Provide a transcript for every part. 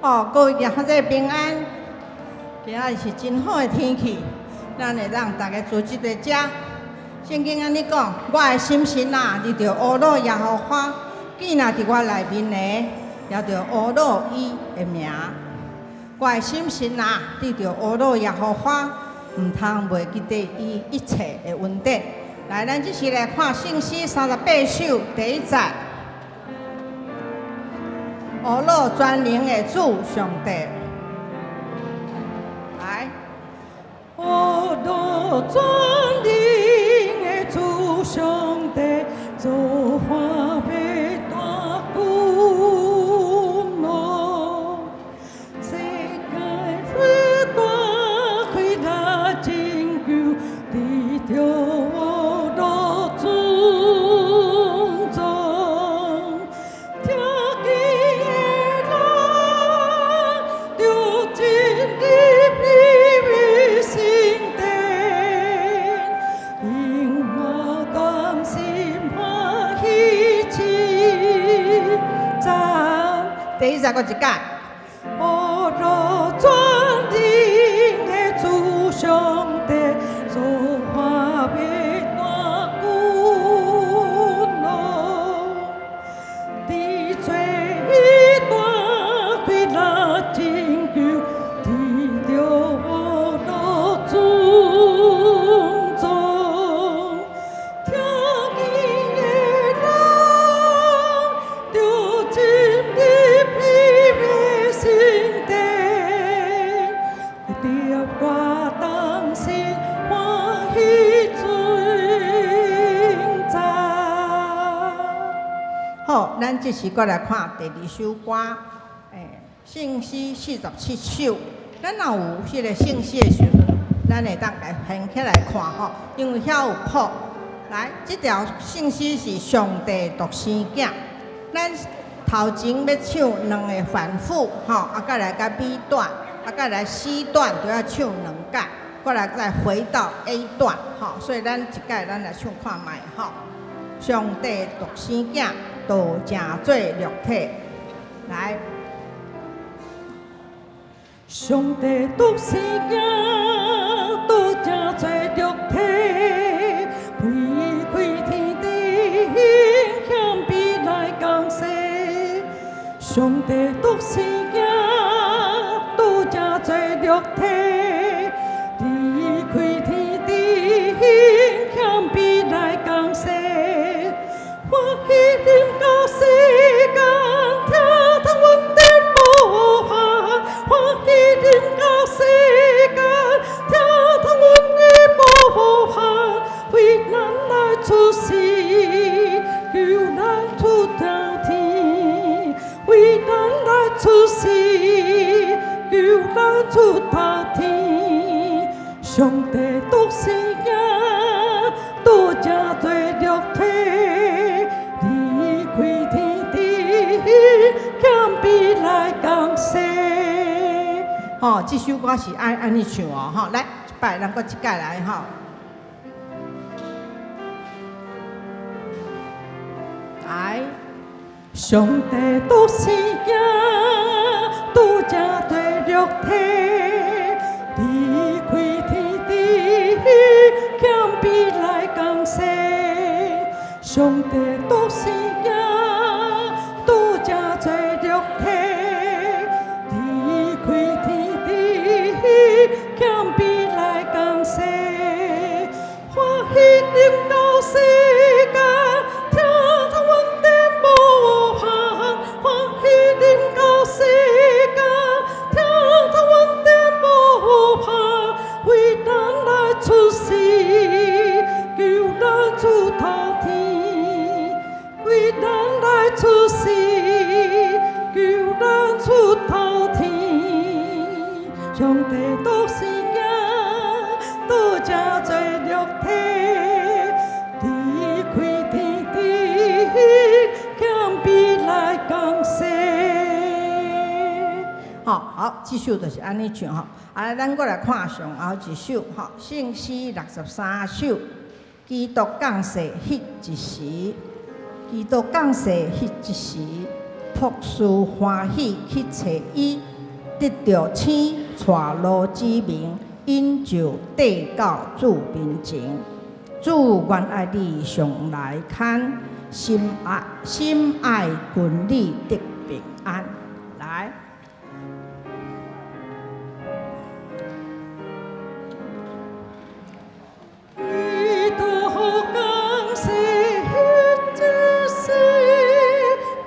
哦，各位行者平安。今仔日是真好的天氣，咱會當逐家聚集佇遮。聖經按呢講：我的心神啊，你著阿魯耶和華，見若佇我內面的，也著阿魯伊的名。我的心神啊，你著阿魯耶和華，毋通袂記得伊一切的恩典。來，咱這時來看聖詩38首第一節。阿魯全能的主上帝，來，阿魯全能的主上帝，造化的大君王，世界的大開來拯救，得著阿魯尊重，聽見的人著進入伊的聖殿，因我同心歡喜稱讚。第一節閣一擺。阿魯全能的主上帝，造化的大君王，佇做伊大開來拯救，得著阿魯尊重，聽見的人著進入伊的聖殿，得我同心歡喜稱讚。好，咱這時閣來看第二首歌，聖詩47首。咱若有彼个聖詩的時陣，咱會當共掀起來看吼，因為遐有譜。來，這條聖詩是上帝獨生囝。咱頭前欲唱兩个反覆，吼，啊，閣來共 B 段，啊，閣來 C 段，都要唱兩擺，過來再回到 A 段，吼，所以咱一擺咱來唱看覓，吼。上帝獨生囝，道成做肉體，來。上帝獨生囝，道成做肉體，離開天頂，謙卑來降世。上帝獨生囝，道成做肉體，離開天頂，謙卑來降世。歡喜臨到世間，聽通恩典無限。歡喜臨到世間，聽通恩典無限。為咱來出世，救咱出頭天。為咱來出世，救咱出頭天。上帝獨生囝，道成做肉體，離開天頂，謙卑來降世。吼，這首歌是按按呢唱哦，吼，來，一擺，咱閣一擺來吼。來，上帝獨生囝，道成做肉體，離開天頂，謙卑來降世。上帝獨生囝，道成做肉體，離開天頂，謙卑來降世。歡喜臨到世間，聽通恩典無限。歡喜臨到世間，聽通恩典無限。為咱來出世，救咱出頭天。為咱來出世，救咱出頭天。上帝獨生囝，道成做肉體，離開天頂，謙卑來降世。吼，好，這首就是按呢唱吼。啊，咱閣來看上後一首吼，聖詩63首，基督降世彼一時，基督降世彼一時，僕侍歡喜去揣伊。得著星帶路指明，引就帶到主面前。主願愛你常來牽，心愛心愛軍你得平安。來。基督降世之時，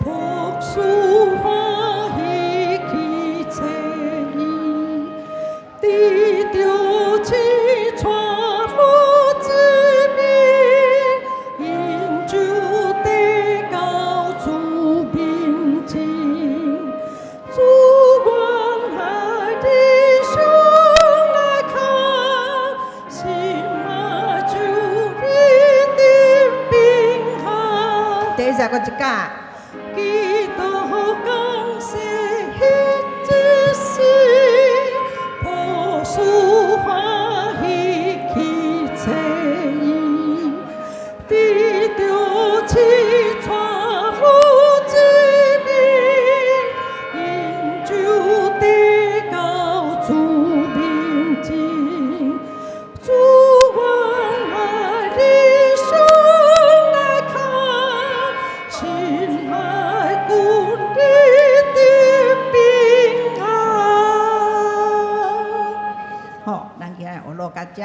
樸素歡喜去找伊，得著星帶路指明，引就帶到主面前。主願愛你常來牽，心愛就你得平安。第一個一架。基督降世之時，樸素歡喜去找伊，得著星帶路指明，引就帶到主面前。主願愛你常來牽，心愛軍你得平安。好，咱今日學落到遮。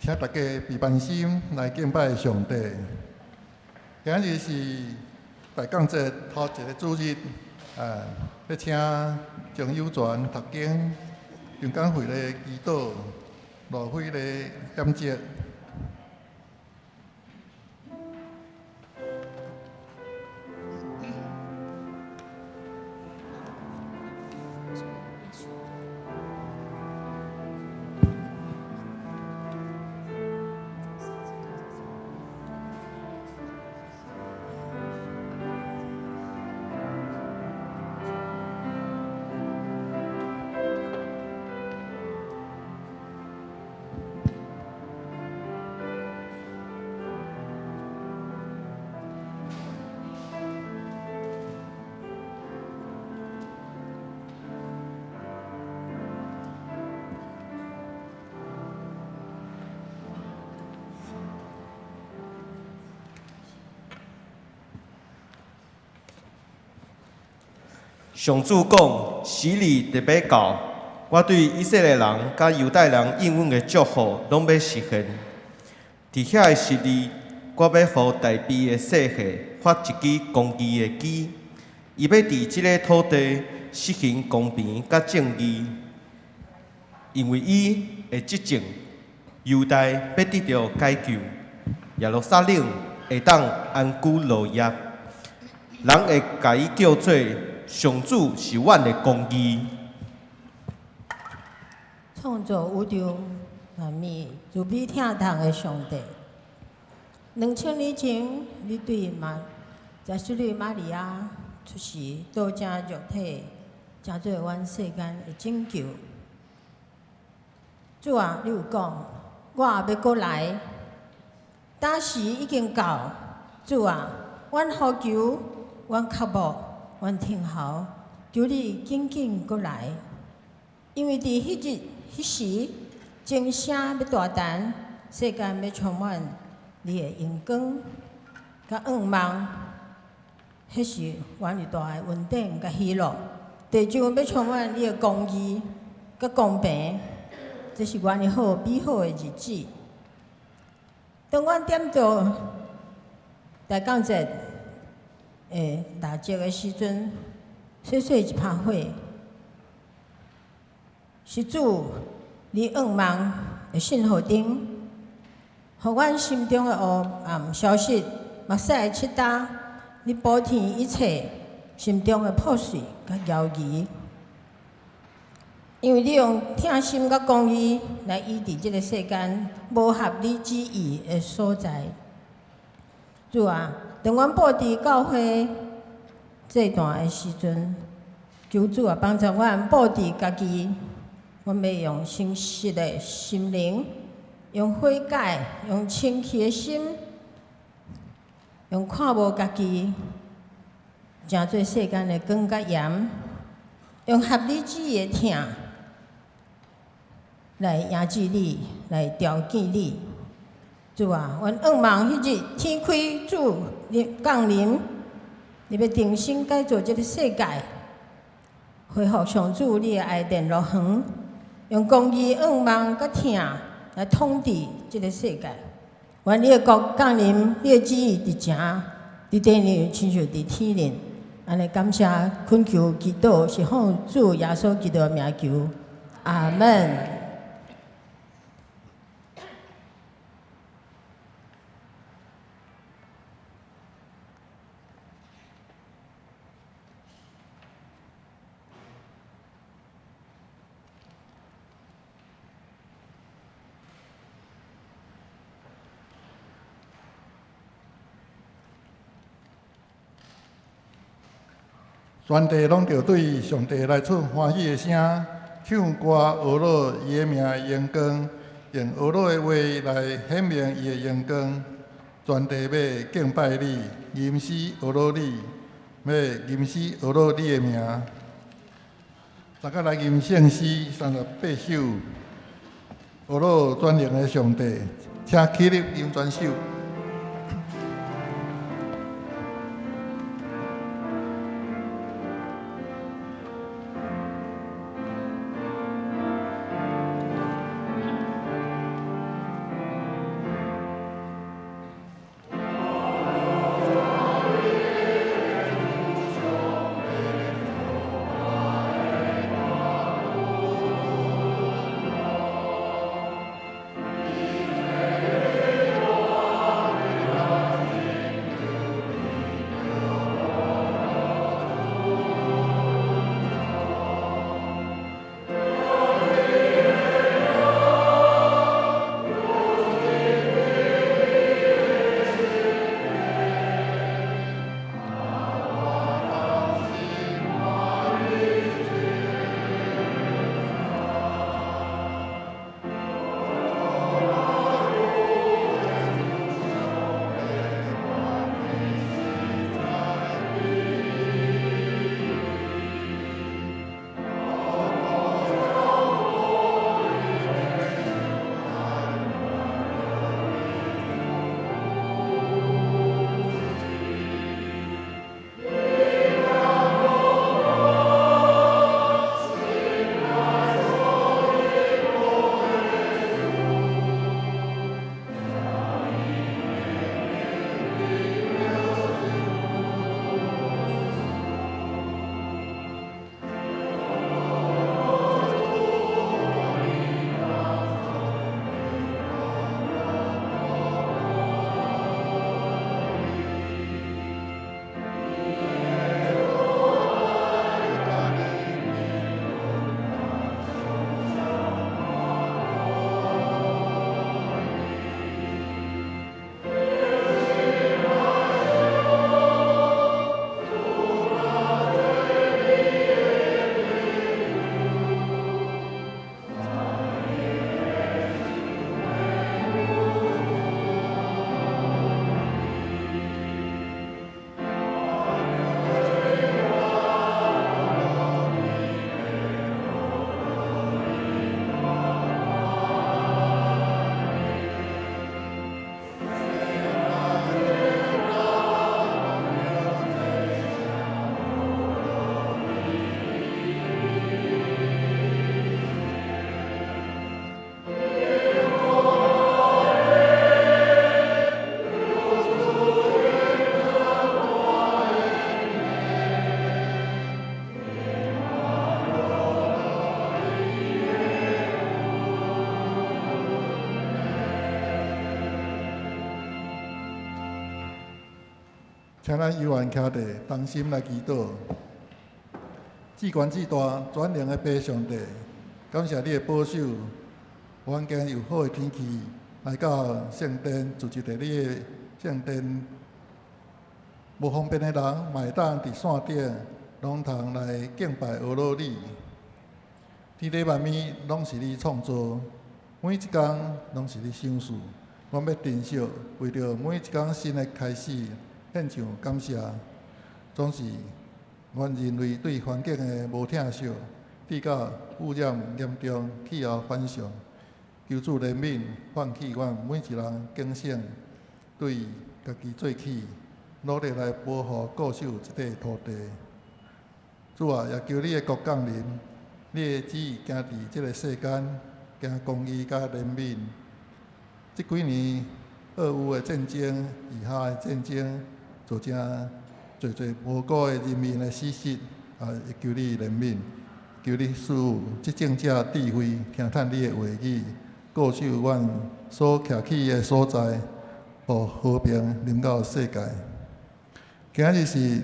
請大家閉班心來敬拜上帝。今日是大降節頭一个主日，欲請張友全讀經，張江惠來祈禱，羅輝來點燭。上主講：時日特欲到，我對以色列人佮猶太人應允的祝福攏欲實現。佇遐个時日，我欲予大衛的世系發一支公義的枝，伊欲佇這个土地實行公平佮正義，因為伊會執政，猶大欲得著解救，耶路撒冷會當安居樂業，人會共伊叫做上主是阮的公義。創造宇宙萬物、慈悲疼痛的上帝。2000年前，你對瑪在聖女瑪利亞出世，道成肉體，成做阮世間的拯救。主啊，你有講，我也欲閣來，當時已經到。主啊，阮呼求，阮渴慕，阮聽候，求你緊緊閣來。因為佇彼日彼時，鐘聲欲大彈，世間欲充滿你的榮光佮願望，彼是阮的大的恩典佮喜樂。地上欲充滿你的公義佮公平，這是阮的好美好的日子。當阮點著大降節的蠟燭的時陣，細細一拍火，是主你願望的信號燈，予阮心中的黑暗消失，目屎的拭乾，你補填一切心中的破碎佮猶疑。因為你用疼心佮公義來醫治這个世間無合你旨意的所在。主啊，當阮布置教會祭壇的時陣，求主啊幫助阮布置家己，阮欲用誠實的心靈用悔改，用清氣的心，用看無家己，成做世間的光佮鹽，用合你旨意的疼來迎接你，來朝見你。主啊，阮向望彼日天開，主你降臨，你欲重新改造這个世界，恢復上主你的愛殿樂園，用公義、向望佮疼來統治這个世界。願你的國降臨，你的旨意佇前，佇地面親像佇天頂。按呢感謝懇求祈禱，是奉主耶穌基督的名求，阿門。全地攏著對上帝來出歡喜的聲，唱歌呵咾伊的名榮光，用呵咾的話來顯明伊的榮光。全地欲敬拜你，吟詩呵咾你，欲吟詩呵咾你的名。大家來吟聖詩38首，呵咾全能的上帝，請起立吟全首。請咱幽願徛佇，同心來祈禱。至懸至大，全能的父上帝，感謝你的保守，阮今日有好的天氣，來到聖殿，聚集佇你的聖殿。無方便的人，嘛會當佇線頂，攏通來敬拜呵咾你。天地萬物攏是你創造，每一工攏是你賞賜，阮欲珍惜，為著每一工新的開始，獻上感謝。總是阮人類對環境的無疼惜，致到污染嚴重，氣候反常。求主憐憫，喚起阮每一人警醒，對家己做起，努力來保護、固守這塊土地。主啊，也求你的國降臨，你的旨意行佇這个世間，行公義佮憐憫。這幾年俄烏的戰爭、以哈的戰爭，造成濟濟無辜的人民的死失，啊，也求你憐憫，求你賜予執政者智慧，聽從你的話語，固守阮所徛起的所在，予和平臨到世界。今仔日是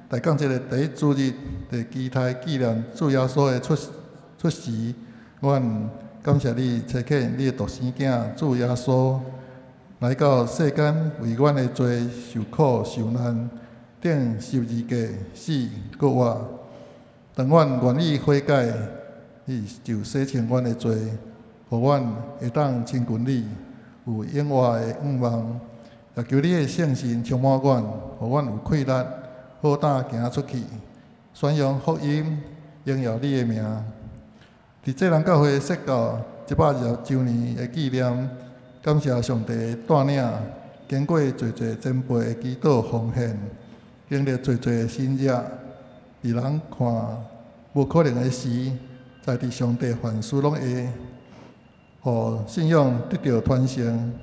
大感節的第一主日，佇期待紀念主耶穌的出世，阮感謝你差遣你的獨生囝主耶穌來到世間，為阮的罪受苦受難，釘十字架死閣活。當阮願意悔改，伊就洗清阮的罪，予阮會當親近你，有永活的願望。也求你的聖神充滿阮，予阮有氣力，好膽行出去，宣揚福音，榮耀你的名。佇這人教會設教120週年的紀念，感謝上帝的帶領，經過濟濟前輩的祈禱奉獻，經歷濟濟的神蹟，佇人看無可能的事，在佇上帝凡事攏會，予信仰得著傳承。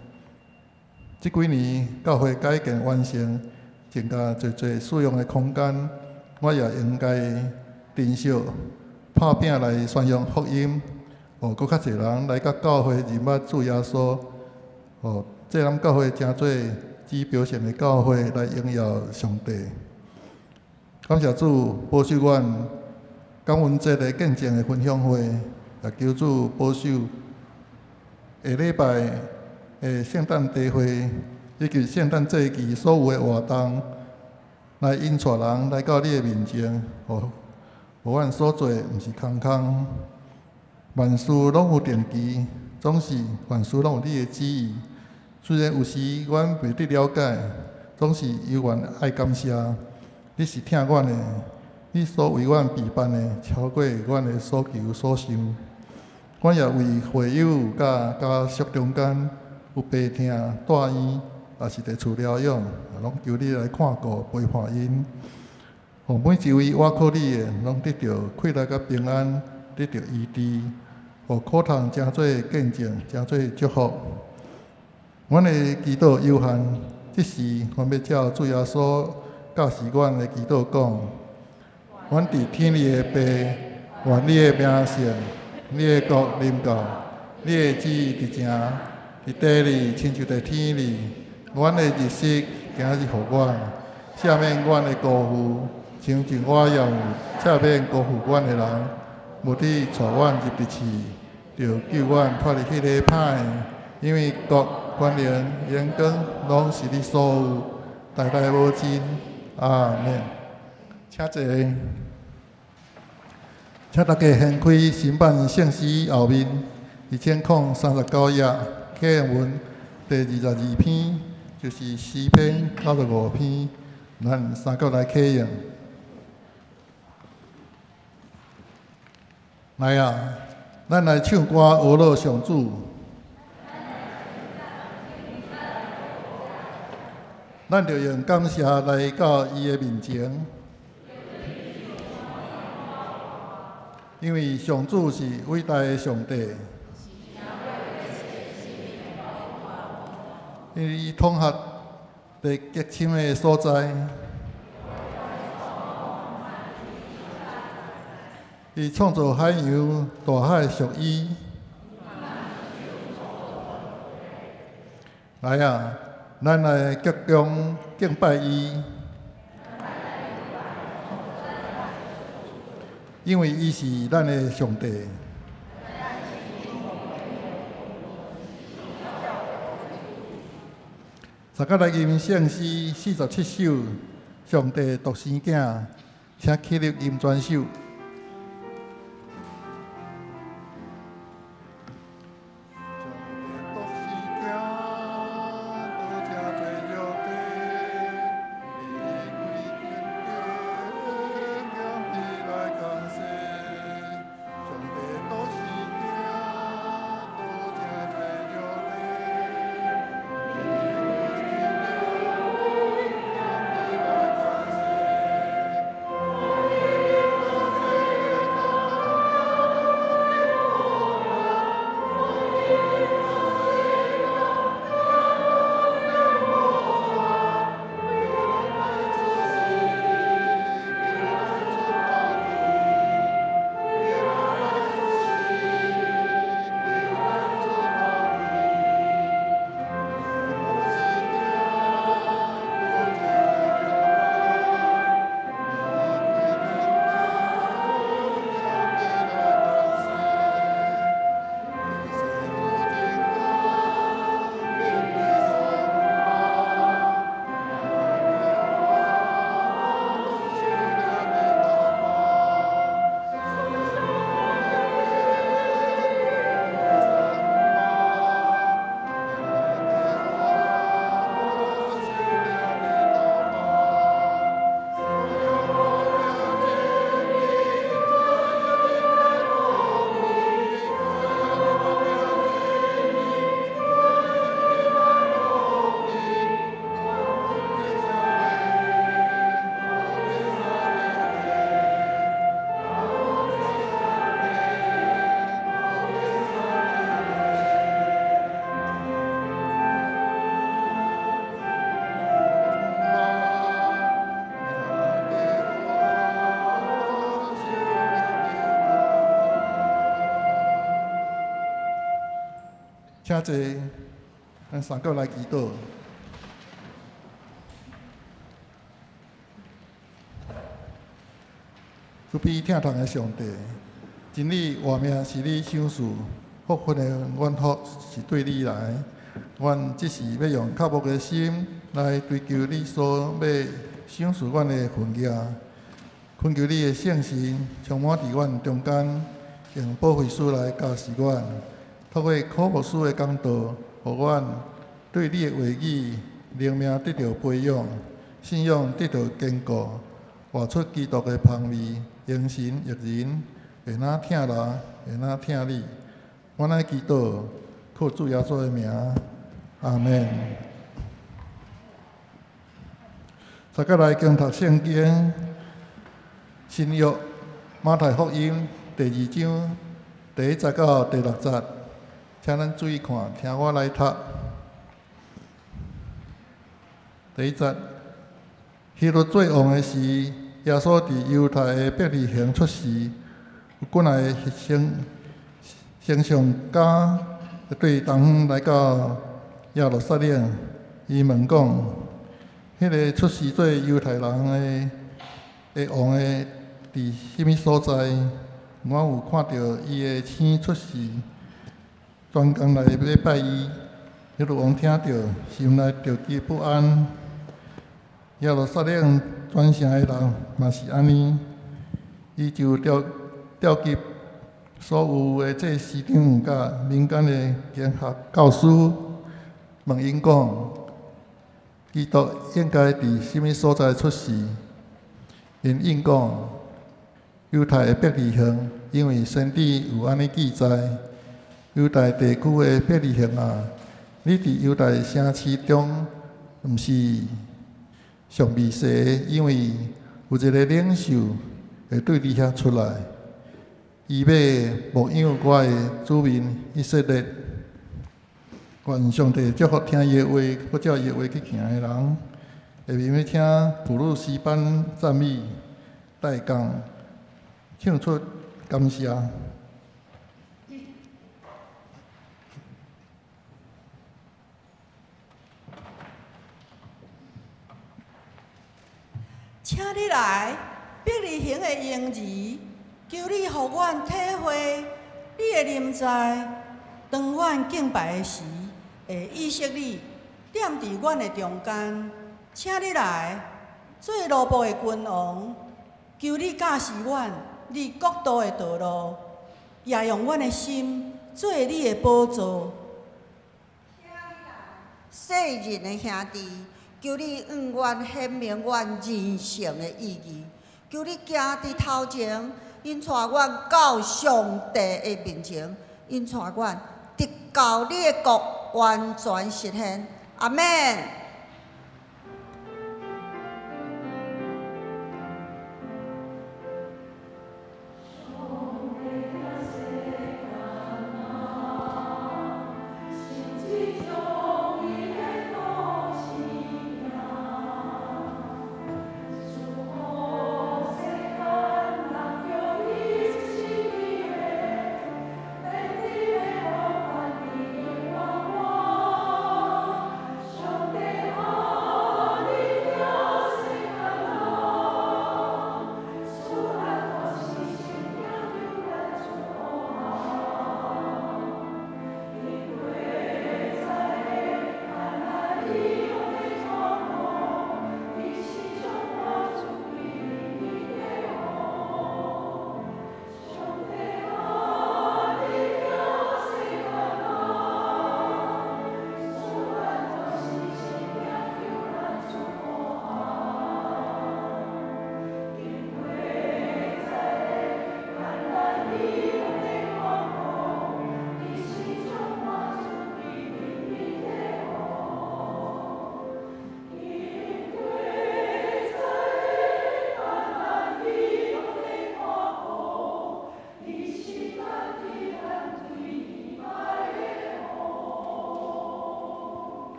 這幾年教會改建完成，增加濟濟使用的空間，我也應該珍惜，拍拚來宣揚福音，予閣較濟人來佮教會認捌主耶穌，予這人教會成做指標性的教會來榮耀上帝。感謝主保守阮感恩節的見證的分享會，也求主保守下禮拜的聖誕茶會以及聖誕節期所有的活動，來引帶人來到你的面前，予阮所做的毋是空空，萬事攏有定期，總是凡事攏有你的旨意。雖然有時阮袂得了解，總是猶原愛感謝。你是疼阮的，你所為阮備辦的，超過阮的所求所想。阮也為會友佮家屬中間有病痛、住院，抑是佇厝療養，攏求你來看顧陪伴𪜶，予每一位倚靠你的，攏得著氣力佮平安，得著醫治，予苦痛成做見證，成做祝福。阮的祈禱有限，這時阮欲照主耶穌教示阮的祈禱講：阮佇天裡的父，願你的名聖，你的國臨到，你的旨意執行，佇地裡親像佇天裡。阮的日食今日予阮，赦免阮的辜負，親像我也有赦免辜負阮的人。毋得帶阮入佇試，著救阮脫離彼个歹的，因為國、權能、榮光，攏是你所有，代代無盡。阿們。請坐。請大家掀開新版聖詩後面2039頁課文第22篇，就是詩篇95篇，咱三個來啟用。來啊，咱來唱歌學樂上主。咱著用感謝來到伊的面前，因為上主是偉大的上帝，因為伊統合佇極深的所在，伊創造海洋、大海屬伊。來啊，咱來鞠躬敬拜伊，因為伊是咱的上帝。大家來吟聖詩47首，上帝獨生囝，請起立吟全首。請坐，咱三個來祈禱。慈悲疼痛的上帝，真理活命是你賞賜，福分的阮福是對你來。阮這時欲用渴慕的心來追求你所欲賞賜阮的份額，懇求你的聖神充滿佇阮中間，用保惠師來教示阮，透過苦牧師的講道，予阮對你的話語靈命得著培養，信仰得著堅固，活出基督的芳味，榮神益人，會若疼人，會若疼你。阮愛祈禱，靠主耶穌的名，阿們。大家來共讀聖經，新約馬太福音第二章第一節到第六節，請咱注意看，聽我來讀。第一節，希律做王的時，耶穌佇猶太的伯利恆出世，有幾若个星象家對東方來到耶路撒冷，伊問講：彼个出世做猶太人的王的，佇啥物所在？我有看著伊的星出世，專工來欲拜伊。希律王聽著，心內著急不安。耶路撒冷全城的人嘛是按呢，伊就調集所有的祭司長佮民間的經學教師，問𪜶講：基督應該佇啥物所在出世？𪜶應講：猶太的伯利恆，因為先知有按呢記載：猶太地區的伯利恆啊，你佇猶太城市中，毋是上微細的，因為有一个領袖會對你遐出來，伊欲牧養我的子民以色列。願上帝祝福聽伊的話，閣照伊的話去行的人。下面欲請普魯斯班讚美帶講，唱出感謝。請你來，伯利恆的嬰兒，求你予阮體會你的臨在。當阮敬拜的時，會意識你踮佇阮的中間。請你來，做奴僕的君王，求你教示阮你國度的道路，也用阮的心做你的寶座。世人的兄弟，求你永遠顯明阮人生的意義。求你行佇頭前，引帶阮到上帝的面前，引帶阮直到你的國完全實現。阿們。上帝。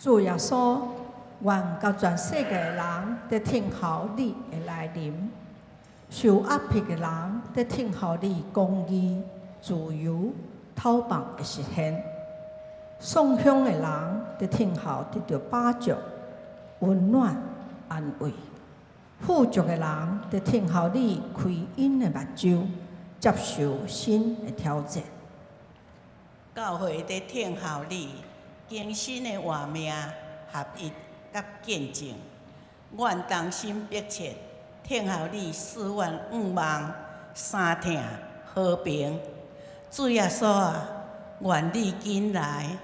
主耶穌，願佮全世界的人佇等候你的來臨，受壓迫的人佇等候你公義、自由、透放的實現；喪鄉的人佇等候得著飽足、溫暖、安慰；富足的人佇等候你開𪜶的目睭，接受新的挑戰。教會佇等候你，更新的活命、合一佮見證。阮同心迫切等候你賜阮願望、三疼、和平。主耶穌啊，願你緊來。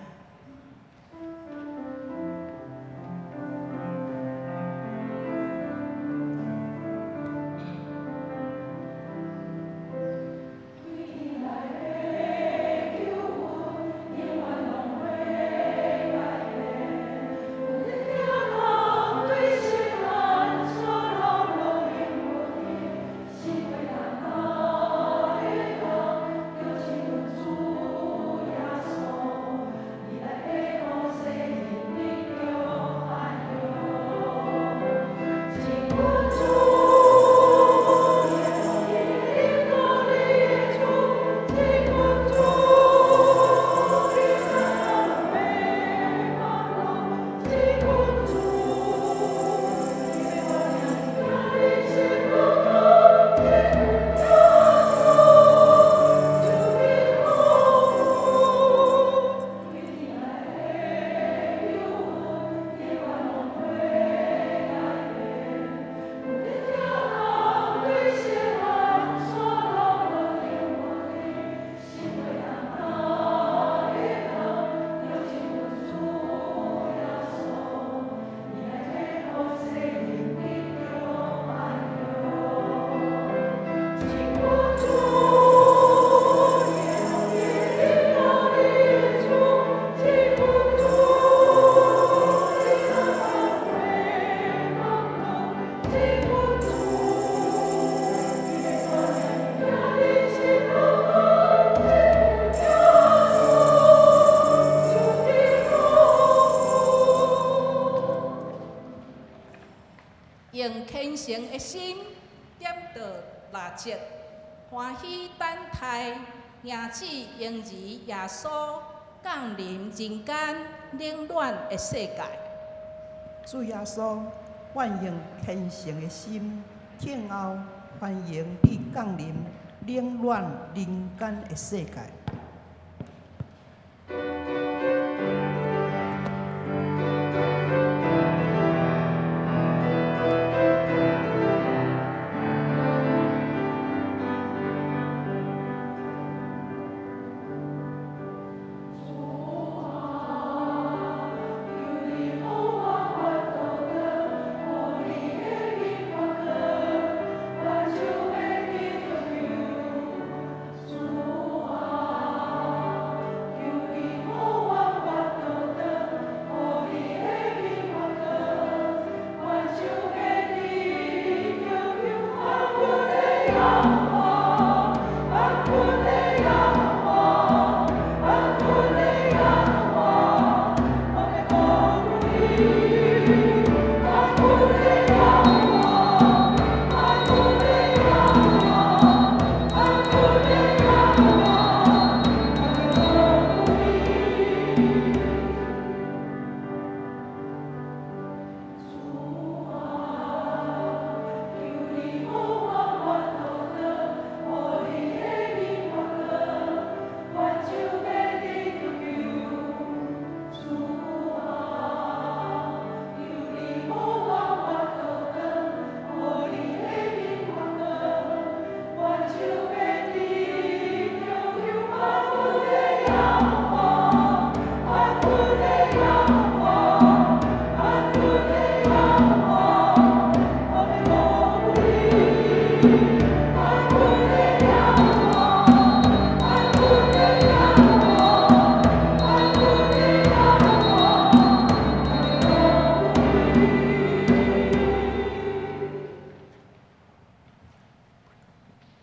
用虔誠的心點著蠟燭，歡喜等待迎接嬰兒耶穌降臨人間冷暖的世界。主耶穌，阮用虔誠的心等候，歡迎你降臨冷暖人間的世界。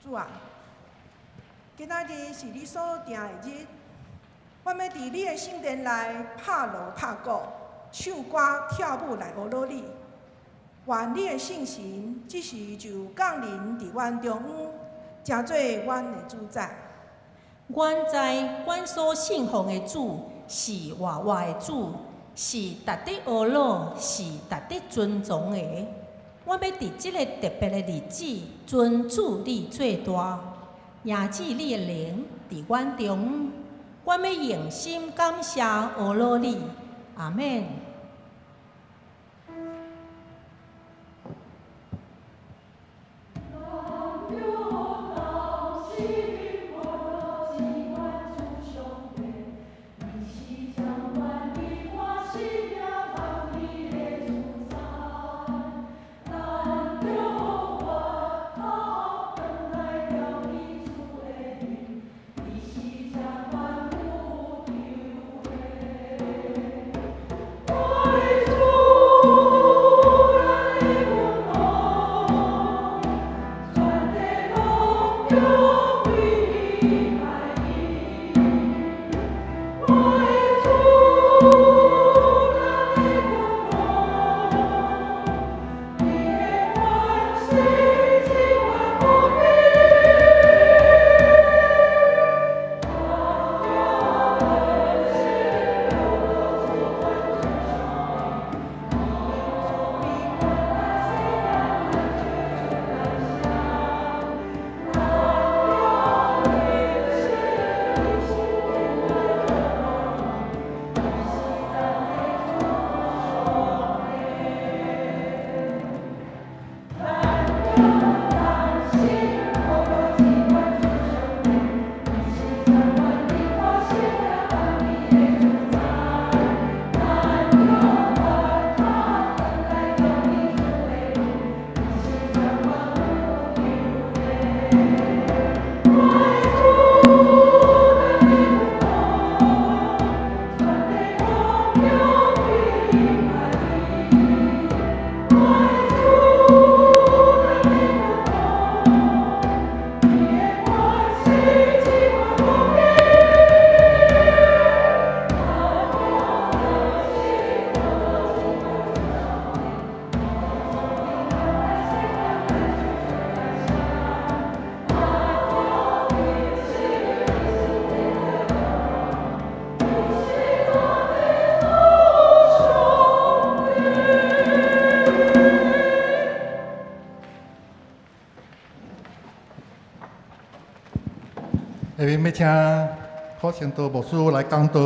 主啊，今仔日是你所定的日，我欲佇你的聖殿內拍鑼拍鼓，唱歌跳舞來呵咾你。願你的聖神這時就降臨佇阮中央，成做阮的主宰。阮知阮所信奉的主是活活的主，是值得呵咾，是值得尊崇的。我欲佇這个特別的日子，尊主你做大，迎接你的靈佇阮中央。阮欲用心感謝呵咾你，阿們。下面欲請柯成道牧師來講道，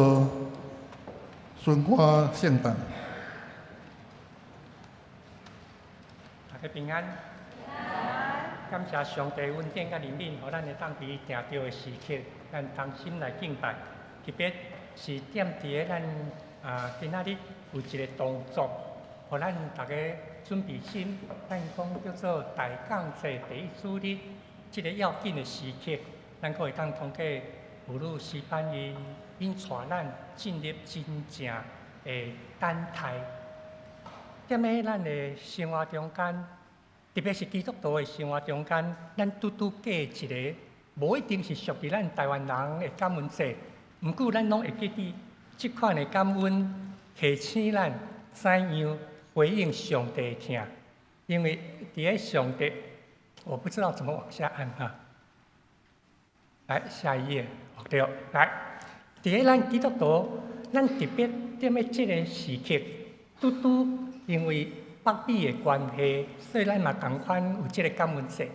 順歌聖誕。大家平安。感謝上帝恩典佮憐憫，予咱會當佇定著的時刻，咱同心來敬拜。特別是踮佇个咱今仔日有一個動作，予咱大家準備心，咱講叫做大降節第一主日，這個要緊的時刻，咱閣會當通過婦女詩班𪜶，𪜶帶咱進入真正的等待。踮咧咱的生活中間，特別是基督徒的生活中間，咱拄拄過一个，無一定是屬於咱台灣人的感恩節，毋過咱攏會記得這款的感恩，提醒咱怎樣回應上帝的疼。因為佇咧上帝，我不知道怎麼往下按哈。來下一頁，對，來，佇咧咱基督徒，咱特別踮咧這个時刻，拄拄因為北美的關係，所以咱嘛仝款有這个感恩節。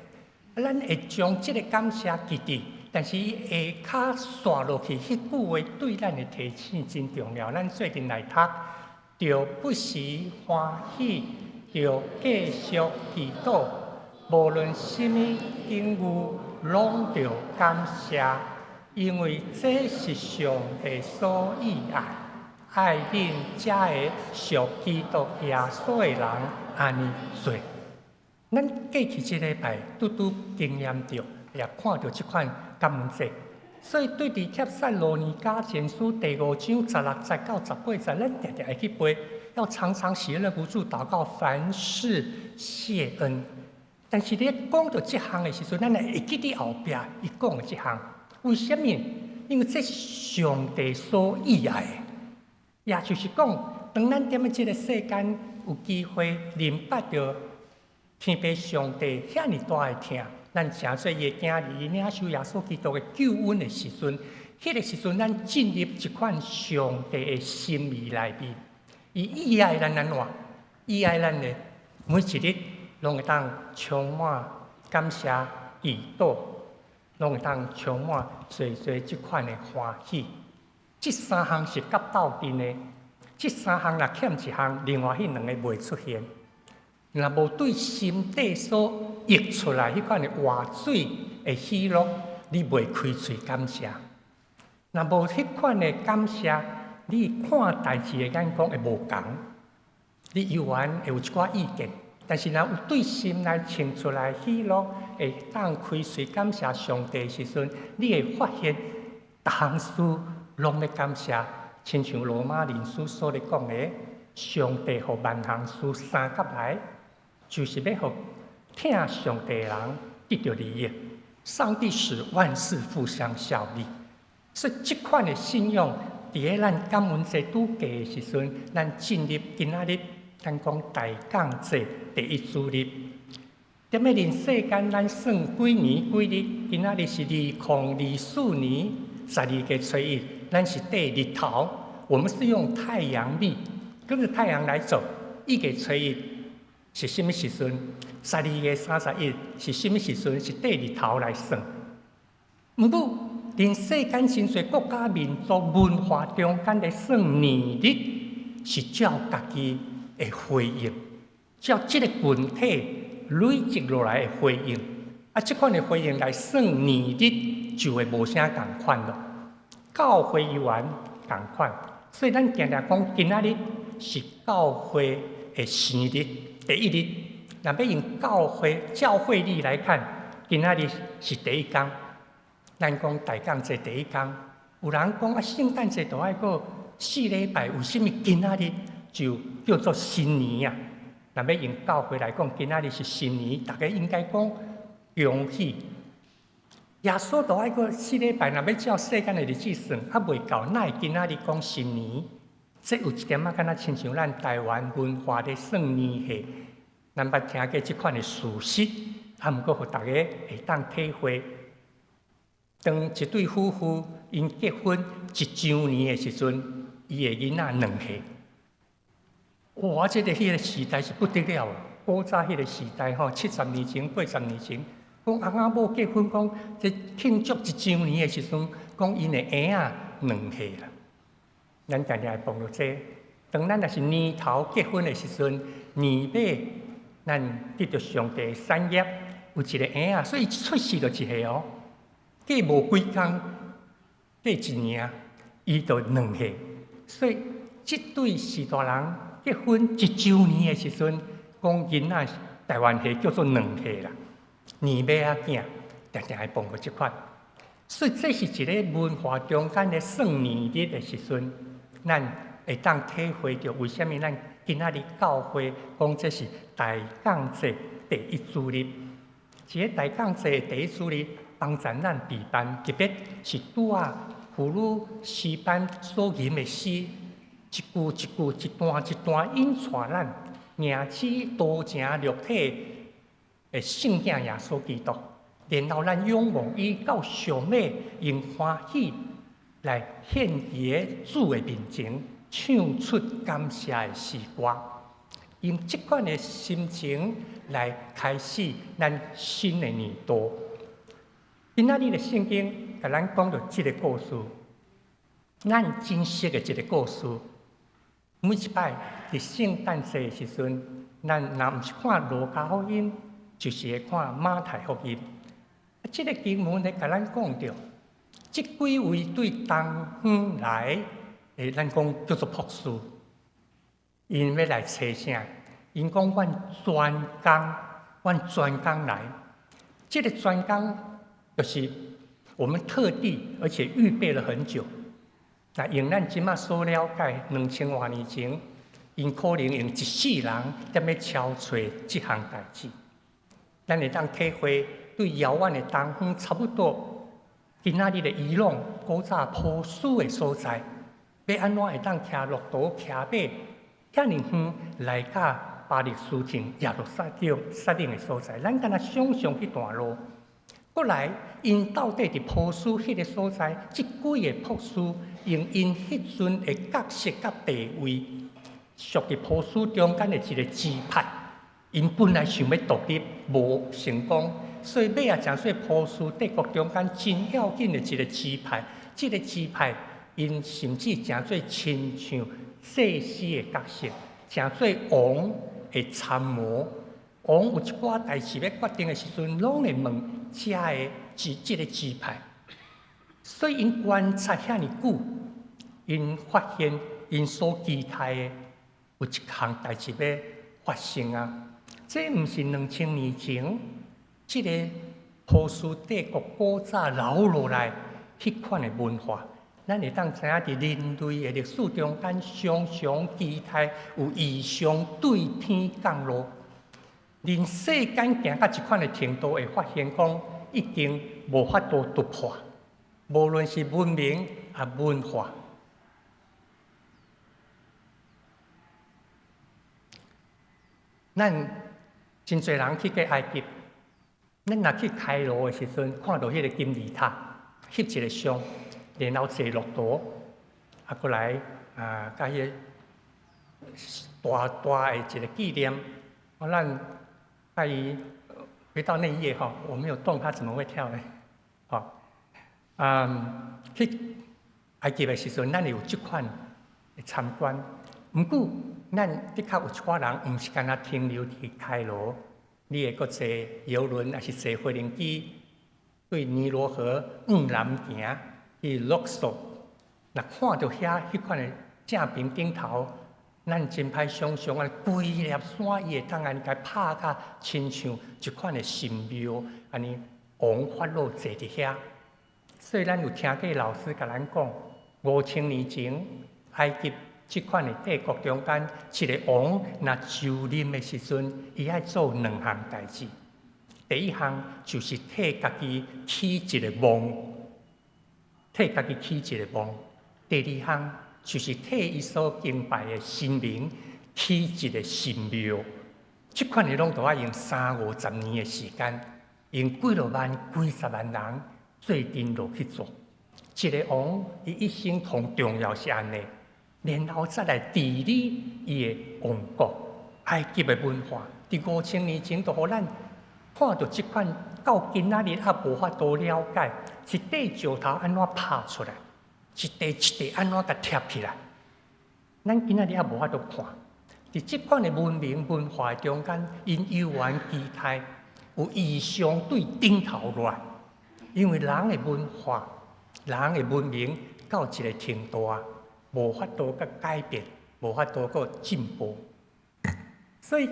咱會將這个感謝記佇，但是下跤紲落去，彼句話對咱的提醒真重要。咱做陣來讀，著不時歡喜，著繼續祈禱，無論啥物境遇，攏著感謝，因為這是上帝所意愛，愛恁這个屬基督耶穌的人按呢做。咱過去這禮拜拄拄經驗著，也看著這款感恩節，所以對佇帖撒羅尼迦前書第5章16節到18節，咱定定會去背，要常常喜樂不住禱告，凡事謝恩。但是咧講到這項的時陣，咱會記佇後壁伊講的這項，為啥物？因為這是上帝所意愛的，也就是講，當咱踮佇這个世間有機會認捌著天父上帝遐爾大的疼，咱成做伊的囝兒，領受耶穌基督的救恩的時陣，彼個時陣咱進入一款上帝的心意內面，伊意愛咱按怎？意愛咱的每一日攏會當充滿感謝、祈禱，攏會當充滿濟濟這款的歡喜。這三項是佮鬥陣的，這三項若欠一項，另外彼兩个袂出現。若無對心底所溢出來彼款的活水的喜樂，你袂開喙感謝。若無彼款的感謝，你看代誌的眼光會無仝。你猶原會有一寡意見，但是若有對心內衝出來喜樂，會當開喙感謝上帝的時陣，你會發現逐項事攏欲感謝，親像羅馬人書所咧講的，上帝予萬項事相佮來，就是欲予疼上帝的人得著利益。上帝使萬事互相效力，所以這款的信仰，佇咧咱感恩節拄過的時陣，咱進入今仔日，咱講大降節第一主日。踮咧人世間，咱算幾年幾日？今仔日是2024年12月初1，咱是綴日頭，我們是用太陽曆，跟著太陽來走。1月初1是啥物時陣？12月31是啥物時陣？是綴日頭來算。毋過，人世間真濟國家民族文化中間咧算年曆，是照家己的回應，照這个群體累積落來的回應。啊，這款的回應來算年日，就會無啥仝款囉。教會猶原仝款，所以咱定定講今仔日是教會的生日第一日。若欲用教會曆來看，今仔日是第一工。咱講大降節第一工，有人講啊，聖誕節都愛過4禮拜，為啥物今仔日就叫做新年啊？若欲用教會來講，今仔日是新年，大家應該講恭喜。耶穌都愛過四禮拜，若欲照世間的日子算，猶未夠，哪會今仔日講新年？這有一點仔，敢若親像咱台灣文化咧算年歲，咱捌聽過這款的事實，啊，毋過予大家會當體會。當一對夫婦𪜶結婚一週年的時陣，伊的囡仔2歲。哇！這个彼个時代是不得了，古早彼個時代吼，70年前、80年前，講翁仔某結婚，講這慶祝一週年的時陣，講𪜶的嬰仔2歲啦。咱定定會碰著這個，當咱若是年頭結婚的時陣，年尾咱得著上帝的產業，有一個嬰仔，所以出世就一歲哦。過無幾工，過一年，伊就2歲。所以這對序大人結婚一週年的時陣，講囡仔台灣話叫做2歲啦，年尾仔囝定定會碰著這款。所以這是一个文化中間的算年日的時陣，咱會當體會著為啥物咱今仔日教會講這是大降節第一主日。這个大降節第一主日，幫助咱備辦，特別是拄仔婦女詩班所吟的詩，一句一句、一段一段引帶咱迎接道成肉體的聖子耶穌基督，然後咱仰望伊到上尾，用歡喜來獻佇主的面前，唱出感謝的詩歌，用這款的心情來開始咱新的年度。今仔日的聖經共咱講著這个故事，咱真實的一个故事。每一擺佇聖誕節的時陣，咱若毋是看路加福音，就是會看馬太福音。啊，這个經文咧，共咱講著，這幾位對東方來的，咱講叫做博士，𪜶欲來揣啥？𪜶講阮專工，阮專工來。這个專工就是我們特地而且預備了很久。那用咱這馬所了解，2000外年前，𪜶可能用一世人踮咧敲揣這項代誌。咱會當體會對遙遠的東方，差不多今仔日的伊朗古早波斯的所在，欲按怎會當騎駱駝騎馬遐爾遠來到巴勒斯坦耶路撒冷撒冷的所在，咱敢若想像彼段路。過來，𪜶到底佇波斯彼个所在，這幾个博士用𪜶彼陣的角色佮地位，屬佇波斯中間的一个支派。𪜶本來想欲獨立，無成功，所以尾仔成做波斯帝國中間真要緊的一个支派。這个支派，𪜶甚至成做親像祭司的角色，成做王的參謀。王有一寡代誌欲決定的時陣，攏會問遮个支這个支派。所以𪜶觀察遐爾久，𪜶發現𪜶所期待的有一項代誌欲發生啊！這毋是2000年前，這个波斯帝國古早留落來彼款的文化。咱會當知影，佇人類的歷史中間，常常期待有異象對天降落。人世間行到這款的程度，會發現講已經無法度突破，無論是文明啊文化。咱真濟人去過埃及，咱若去開羅的時陣，看到彼个金字塔，翕一个相，然後坐駱駝，啊，閣來啊，佮彼个大大的一个紀念，啊，咱佮伊回到那一頁吼，我沒有動，它怎麼會跳呢？吼，嗯，去埃及的時陣，咱會有這款的參觀，毋過咱的確有一寡人，毋是干焦停留佇開羅，你會閣坐郵輪，抑是坐飛行機對尼羅河往南行去盧索，若看著遐彼款的正平頂頭，咱真歹想像啊，規粒山伊會當按呢共拍甲親像一款的神廟，按呢王法老坐佇遐。所以咱有聽過老師共咱講，5000年前埃及這款的帝國中間，一个王若就任的時陣，伊愛做兩項代誌。第一項就是替家己起一个墓，替家己起一个墓。第二項就是替伊所敬拜的神明起一个神廟。這款的攏都愛用三五十年的時間，用幾落萬、幾十萬人做陣落去做。一个王，伊一生上重要是按呢，然後再來治理伊的王國。埃及的文化，佇5000年前就予咱看著這款，到今仔日猶無法度了解，一塊石頭按怎拍出來，一塊一塊按怎共疊起來，咱今仔日猶無法度看。佇這款的文明文化的中間，𪜶猶原期待有異象對頂頭落來，因為人的文化、人的文明到一个程度啊，無法度閣改變，無法度閣進步。所以，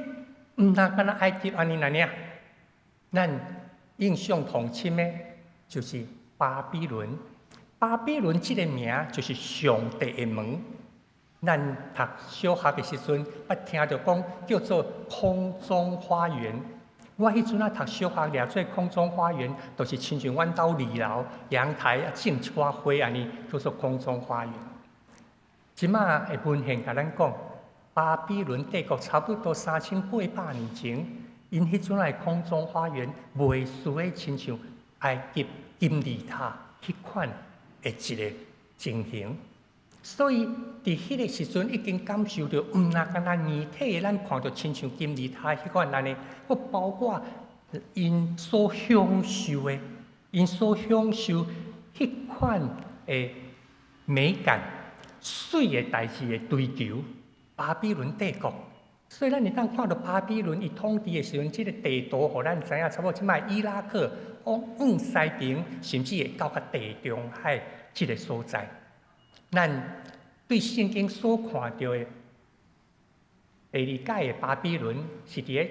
毋但干焦埃及按呢爾，咱印象同深的，就是巴比倫。巴比倫這个名就是上帝的門。咱讀小學的時陣，捌聽著講叫做空中花園。我彼陣仔讀小學，掠做空中花園，就是親像阮兜二樓陽台啊種一寡花按呢，叫做空中花園。這馬的文獻共咱講，巴比倫帝國差不多3800年前，𪜶彼陣仔的空中花園，袂輸咧親像埃及金字塔彼款的一个情形。所以，佇彼个時陣已經感受著，毋若干焦硬體的，咱看著親像金字塔彼款按呢，閣包括𪜶所享受的，𪜶所享受彼款的美感、媠的代誌的追求。巴比倫帝國，所以咱會當看著巴比倫伊統治的時陣，這个地圖予咱知影，差不多這擺伊拉克往往西邊，甚至會到較地中海這个所在。咱對聖經所看著的第二屆的巴比倫，是佇咧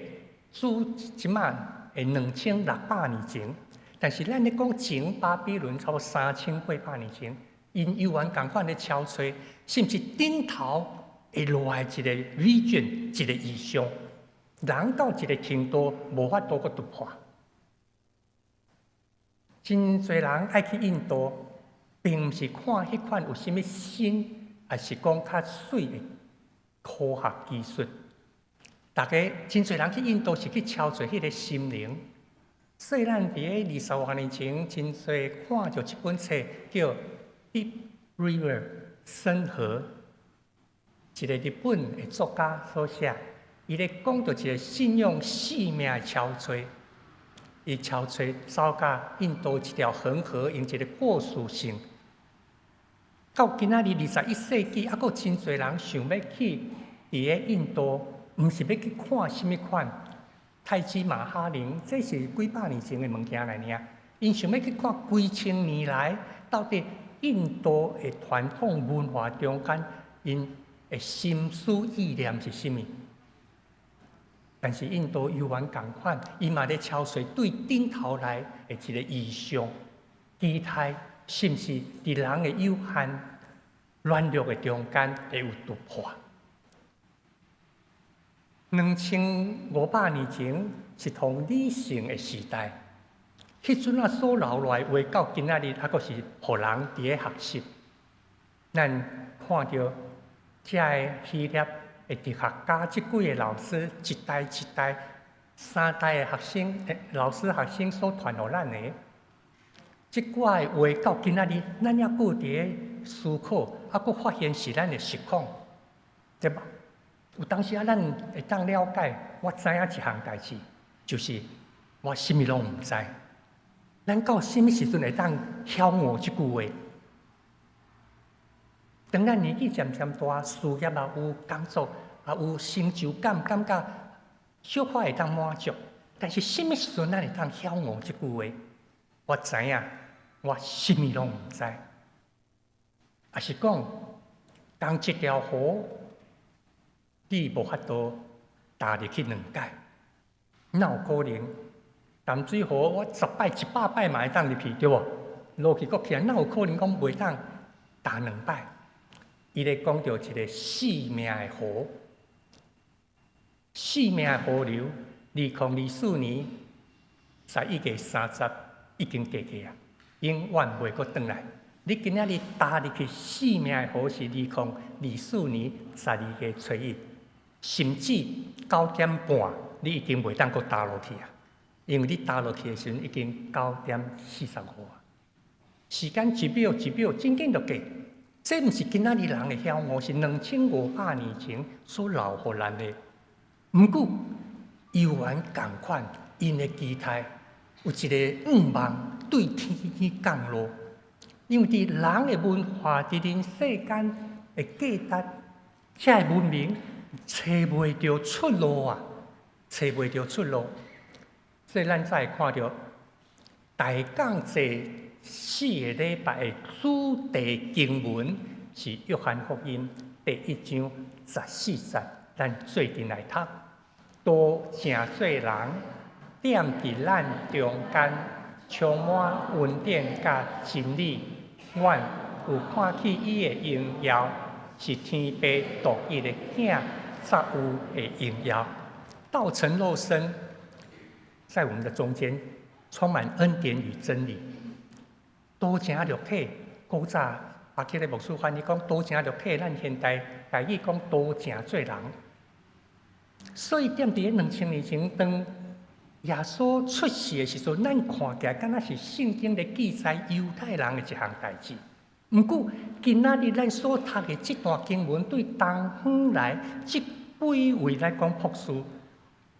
主這擺的2600年前，但是咱咧講前巴比倫，差不多3800年前，𪜶猶原仝款咧敲揣，甚至頂頭會落來一个 vision，一个異象，人到一个程度無法度閣突破。真濟人愛去印度，並毋是看彼款有啥物新，抑是講較媠的科學技術。大家真濟人去印度是去朝拜彼个神靈。所以咱佇咧20外年前，真濟看著這本冊叫《Deep River》深河，一个日本的作家所寫，伊咧講著一个信仰生命的朝拜，伊朝拜走到印度一條恆河，用一个故事性。到今仔日21世紀，猶閣真濟人想欲去佇咧印度，毋是欲去看啥物款泰姬瑪哈陵，這是幾百年前的物件來爾。𪜶想欲去看幾千年來，到底印度的傳統文化中間，𪜶的心思意念是啥物？但是印度猶原仝款，伊嘛咧朝拜對頂頭來的一個異象，期待是毋是佇人的有限軟弱的中間會有突破？2500年前是通理性的時代，彼陣仔所留落來話，到今仔日猶閣是予人佇咧學習。咱看著遮个希臘的哲學家，這幾个老師一代一代、三代的學生、老師學生所傳予咱的，這寡的話到今仔日，咱猶閣佇咧思考，猶閣發現是咱的實況，對無？有當時啊，咱會當了解，我知影一項代誌，就是我啥物攏毋知。咱到啥物時陣會當曉悟這句話？當咱年紀漸漸大，事業也有，工作也有成就感，感覺小可會當滿足。但是啥物時陣咱會當曉悟這句話？我知影，我啥物攏毋知。抑是講，仝一條河，你無法度踏入去兩擺，哪有可能？淡水河我10擺、100擺嘛會當入去，對無？落去閣起來，哪有可能講袂當踏兩擺？伊咧講著一个生命的河，生命的河流，2024年11月30已經過去啊，永遠袂閣轉來。你今仔日踏入去生命的河是2024年12月初1，甚至9點半，你已經袂當閣踏落去啊！因為你踏落去的時陣已經9點45啊。時間一秒一秒真緊就過，這毋是今仔日人的曉悟，是2500年前所留予咱的。毋過，猶原仝款，𪜶的期待有一个願望對天降落，因為佇人的文化，佇人世間的價值，這个文明揣袂著出路啊，揣袂著出路。所以咱才會看著大降節四个禮拜的主題經文是約翰福音第1章14節，咱做陣來讀。道成做人，踮佇咱中間，充滿恩典佮真理。阮有看見伊的榮耀，是天父獨一的囝才有的榮耀。道成肉身，在我們的中間，充滿恩典與真理。道成肉體，古早巴克的牧師翻譯講道成肉體，咱現代台語講道成做人。所以踮佇咧2000年前，當耶穌出世的時陣，咱看起來敢若是聖經咧記載猶太人的一項代誌。毋過今仔日咱所讀的這段經文，對東方來這幾位來講博士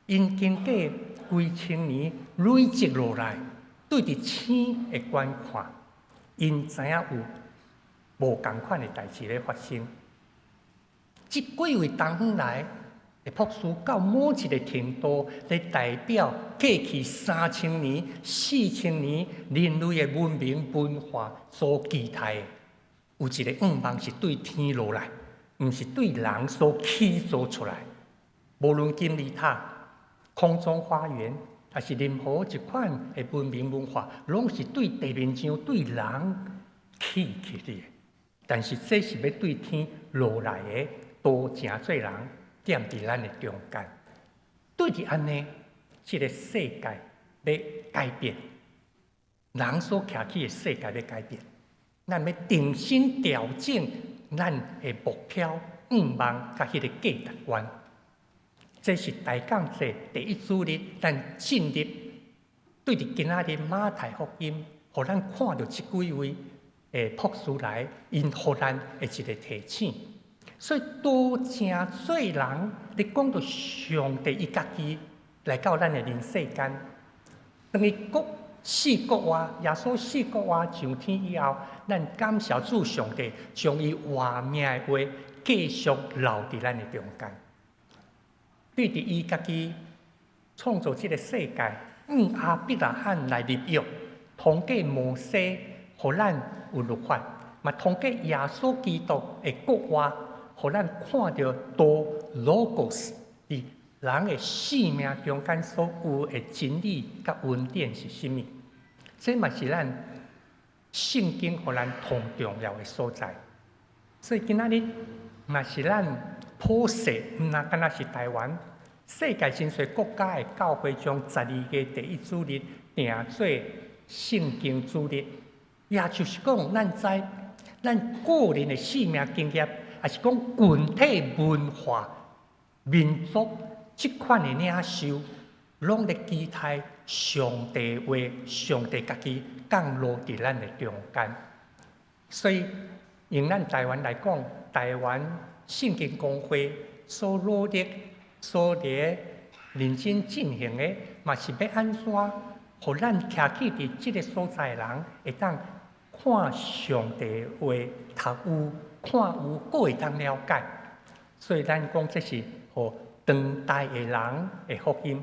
，𪜶經過幾千年累積落來，對佇星的觀看，𪜶知影有無仝款的代誌咧發生。這幾位東方來的博士到某一个程度，咧代表過去3000年、4000年人類的文明文化所期待的，有一个願望是對天落來，毋是對人所起造出來。無論金字塔、空中花園，抑是任何一款的文明文化，攏是對地面上對人起起的。但是這是欲對天落來的，道成做人，踮佇咱的中間。對佇按呢，這个世界欲改變，人所徛起的世界欲改變，咱欲重新調整咱的目標、願望佮彼个價值觀。這是大降節第一主日，咱進入對佇今仔日馬太福音，予咱看著這幾位的博士來，𪜶予咱的一个提醒。所以多誠濟人，咧講著上帝伊家己來到咱的人世間，當伊閣四國外，耶穌四國外上天以後，咱感謝主上帝，將伊活命的話繼續留佇咱的中間。對佇伊家己創造這个世界，向亞伯拉罕來立約，通過摩西，予咱有律法，嘛通過耶穌基督的復活，予咱看著 το λόγος 佇人的生命中間所有的真理佮恩典是啥物？這嘛是咱聖經予咱同重要的所在。所以今仔日嘛是咱普世，毋若干焦是台灣，世界真濟國家的教會將12月第一主日定做聖經主日，也就是講，咱知咱個人的生命經驗，抑是講群體文化、民族這款的領袖，攏咧期待上帝話、上帝家己降落佇咱的中間。所以，用咱台灣來講，台灣聖經公會所努力、所咧認真進行的，嘛是欲按怎，予咱徛起佇這个所在的人，會當看上帝話讀有、看有，閣會當了解。所以咱講這是予當代的人的福音。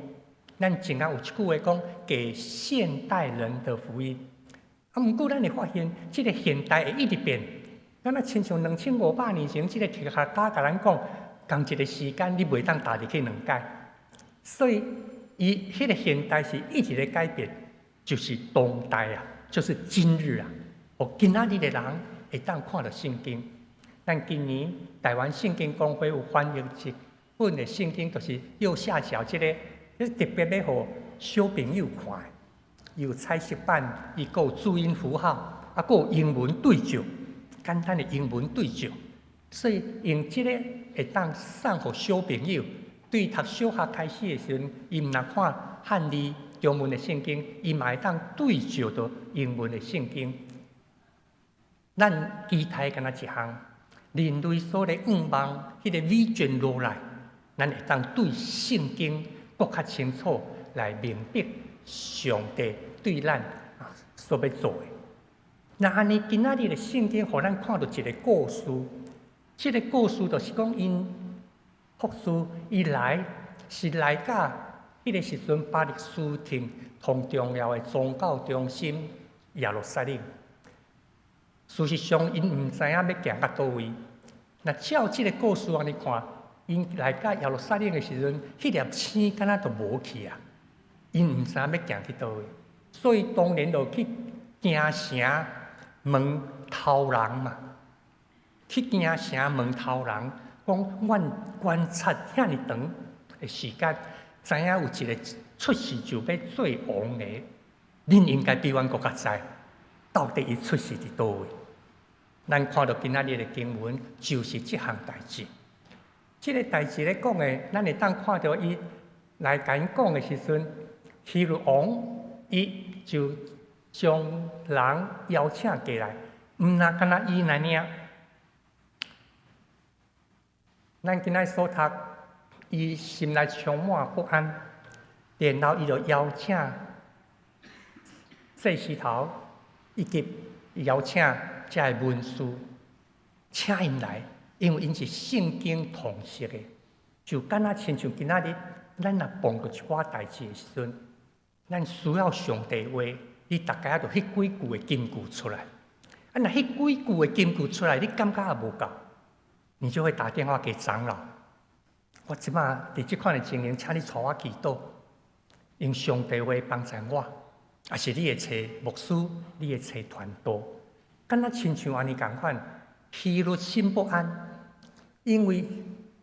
咱前仔有一句話講，給現代人的福音。啊，毋過咱會發現，這个現代會一直變。敢若親像2500年前，這个哲學家共咱講，仝一个時間你袂當踏入去兩擺。所以，伊彼个現代是一直咧改變，就是當代啊，就是今日啊。予今仔日的人會當看著聖經。咱今年台灣聖經公會有翻譯一本的聖經，就是右下角這个，這特別欲予小朋友看的，有彩色版，伊閣有注音符號，啊，閣有英文對照，簡單的英文對照，所以用這个會當送予小朋友，對讀小學開始的時陣，伊毋若看漢字中文的聖經，伊嘛會當對照著英文的聖經。咱期待敢若一項，人類所的願望，彼个 vision 落來，咱會當對聖經閣較清楚來明白上帝對咱所欲做的。那按呢，今仔日的聖經，予咱看著一个故事。這个故事就是講，𪜶博士伊來是來到彼个時陣巴勒斯坦上重要的宗教中心耶路撒冷。事實上，𪜶毋知影欲行到佗位。若照這个故事按呢看，𪜶來到耶路撒冷的時陣，彼粒星敢若就無去啊！𪜶毋知影欲行去佗位，所以當然就去京城問頭人嘛。去京城問頭人，講阮觀察遐爾長的時間，知影有一个出世就欲做王的，恁應該比阮閣較知，到底伊出世佇佗位？咱看著今仔日的經文，就是這項代誌。這个代誌咧講的，咱會當看著伊來共𪜶講的時陣，希律王伊就將人邀請過來，毋若干焦伊爾爾。咱今仔所讀，伊心內充滿不安，然後伊就邀請祭司頭以及邀請遮个文士，請𪜶來，因為𪜶是聖經通識的，就敢若親像今仔日，咱若碰著一寡代誌的時陣，咱需要上帝話，你大概就彼幾句的金句出來。啊，若彼幾句的金句出來，你感覺也無夠，你就會打電話給長老。我這馬佇這款的情形，請你帶我祈禱，用上帝話幫助我，抑是你會揣牧師，你會揣傳道，敢若親像按呢仝款，希律心不安，因為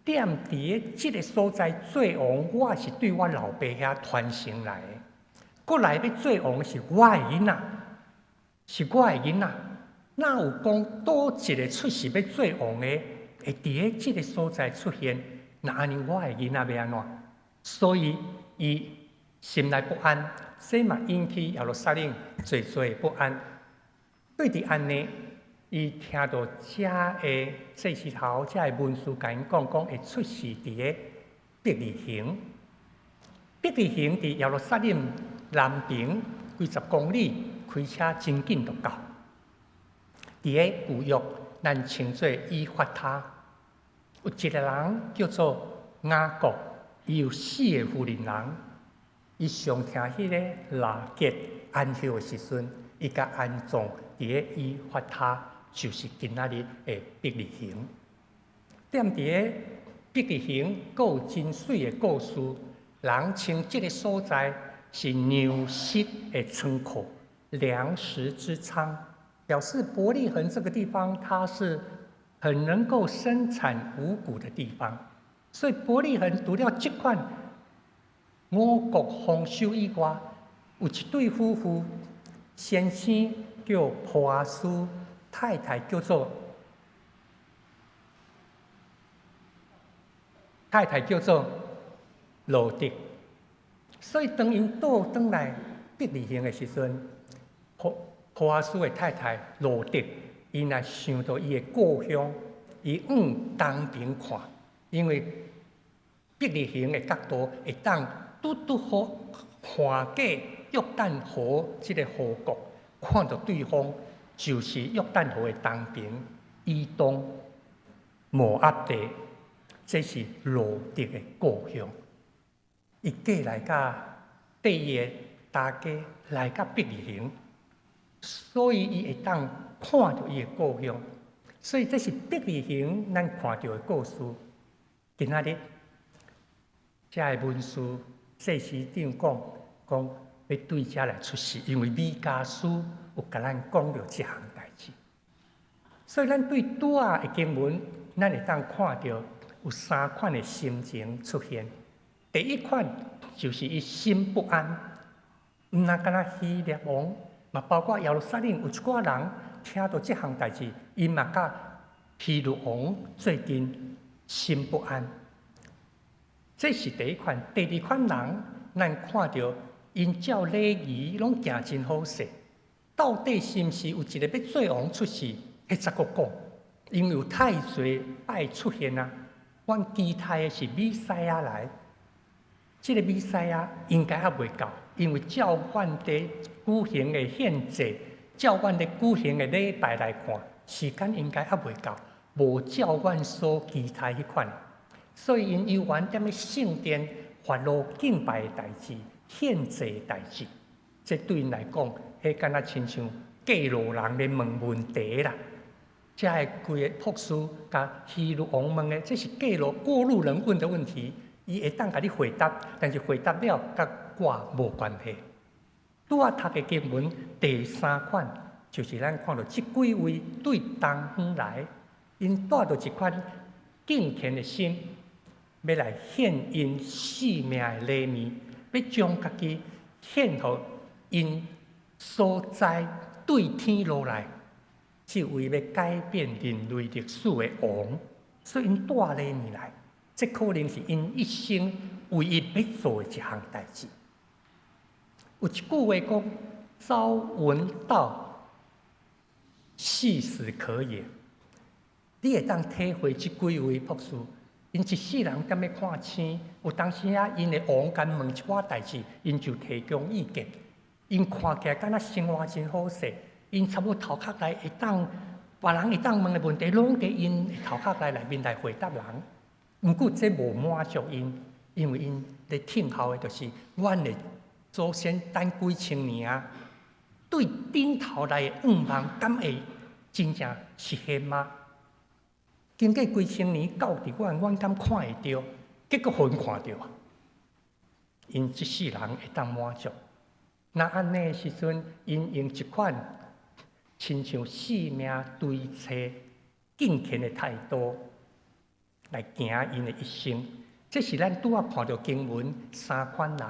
踮佇个這个所在做王，我是對我老爸遐傳承來的，閣來欲做王是我的囡仔，是我的囡仔，哪有講佗一个出世欲做王的會會佇个這个所在出現，那按呢我的囡仔欲按怎？所以伊心內不安，這嘛引起耶路撒冷濟濟不安。對佇按呢，伊聽著遮个祭司頭、遮个文士共𪜶講，講會出世佇个伯利恆。伯利恆佇耶路撒冷南邊幾十公里，開車真緊就到。佇个舊約，咱稱做以法他，有一个人叫做雅各，伊有四个婦人人，伊上聽彼个拉結安息的時陣，伊共安葬佇个以法他，就是今仔日的伯利恆。踮佇个伯利恆，閣有真媠的故事，人稱這个所在是糧食的倉庫，糧食之倉，表示伯利恆這個地方，它是很能夠生產五穀的地方。所以伯利恆除了這款五穀豐收以外，有一對夫婦，先生叫波阿斯，太太叫做路得。所以當𪜶倒轉來伯利恆的時陣，波阿斯的太太路得，伊若想著伊的故鄉，伊往東邊看，因為伯利恆的角度會當拄拄好看過約旦河這个河谷，看著對方就是約旦河的東邊，以東摩押地，這是路得的故鄉。伊過來佮綴伊的大家來到伯利恆，所以伊會當看著伊的故鄉。所以這是伯利恆咱看著的故事。今仔日，遮个文士祭司長講講欲對遮來出世，因為彌迦書有共咱講著這項代誌。所以咱對拄仔的經文，咱會當看著有三款的心情出現。第一款就是伊心不安，毋若敢若希律王，嘛包括耶路撒冷有一寡人聽著這項代誌，𪜶嘛佮希律王做陣心不安。這是第一款。第二款人，咱看著𪜶照禮儀攏行真好勢，到底是毋是有一个欲做王出世？彼才閣講，因為有太濟擺出現啊。阮期待的是彌賽亞來。這个彌賽亞應該猶未到，因為照阮佇舉行的獻祭，照阮佇舉行的禮拜來看，時間應該猶未到，無照阮所期待彼款。所以𪜶猶原踮咧聖殿法老敬拜的代誌、獻祭的代誌，這對𪜶來講，彼敢若親像過路人咧問問題啦。遮个規个博士共希律王問的，這是過路人問的問題。伊會當共你回答，但是回答了，佮我無關係。拄仔讀的經文第三款，就是咱看著這幾位對東方來，𪜶帶著一款敬虔的心，欲來獻𪜶性命的禮物，欲將家己獻予𪜶所在對天落來，這位欲改變人類歷史的王，所以𪜶帶禮物來。這可能是𪜶一生唯一欲做的一項代誌。有一句話講：“朝聞道，夕死可矣。”你會當體會這幾位博士，𪜶一世人踮咧看星，有當時啊，𪜶的王共問一寡代誌，𪜶就提供意見。𪜶看起來敢若生活真好勢，𪜶差不多頭殼內會當別人會當問的問題，攏佇𪜶的頭殼內內面來回答人。毋過這無滿足𪜶，因為𪜶咧聽候的，就是阮的祖先等幾千年啊，對頂頭來的願望，敢會真正實現嗎？經過幾千年到佇阮，阮敢看會著？結果予𪜶看著啊！𪜶這世人會當滿足。若按呢的時陣，𪜶用一款親像性命追揣敬虔的態度來行𪜶的一生。這是咱拄仔看著經文三款人。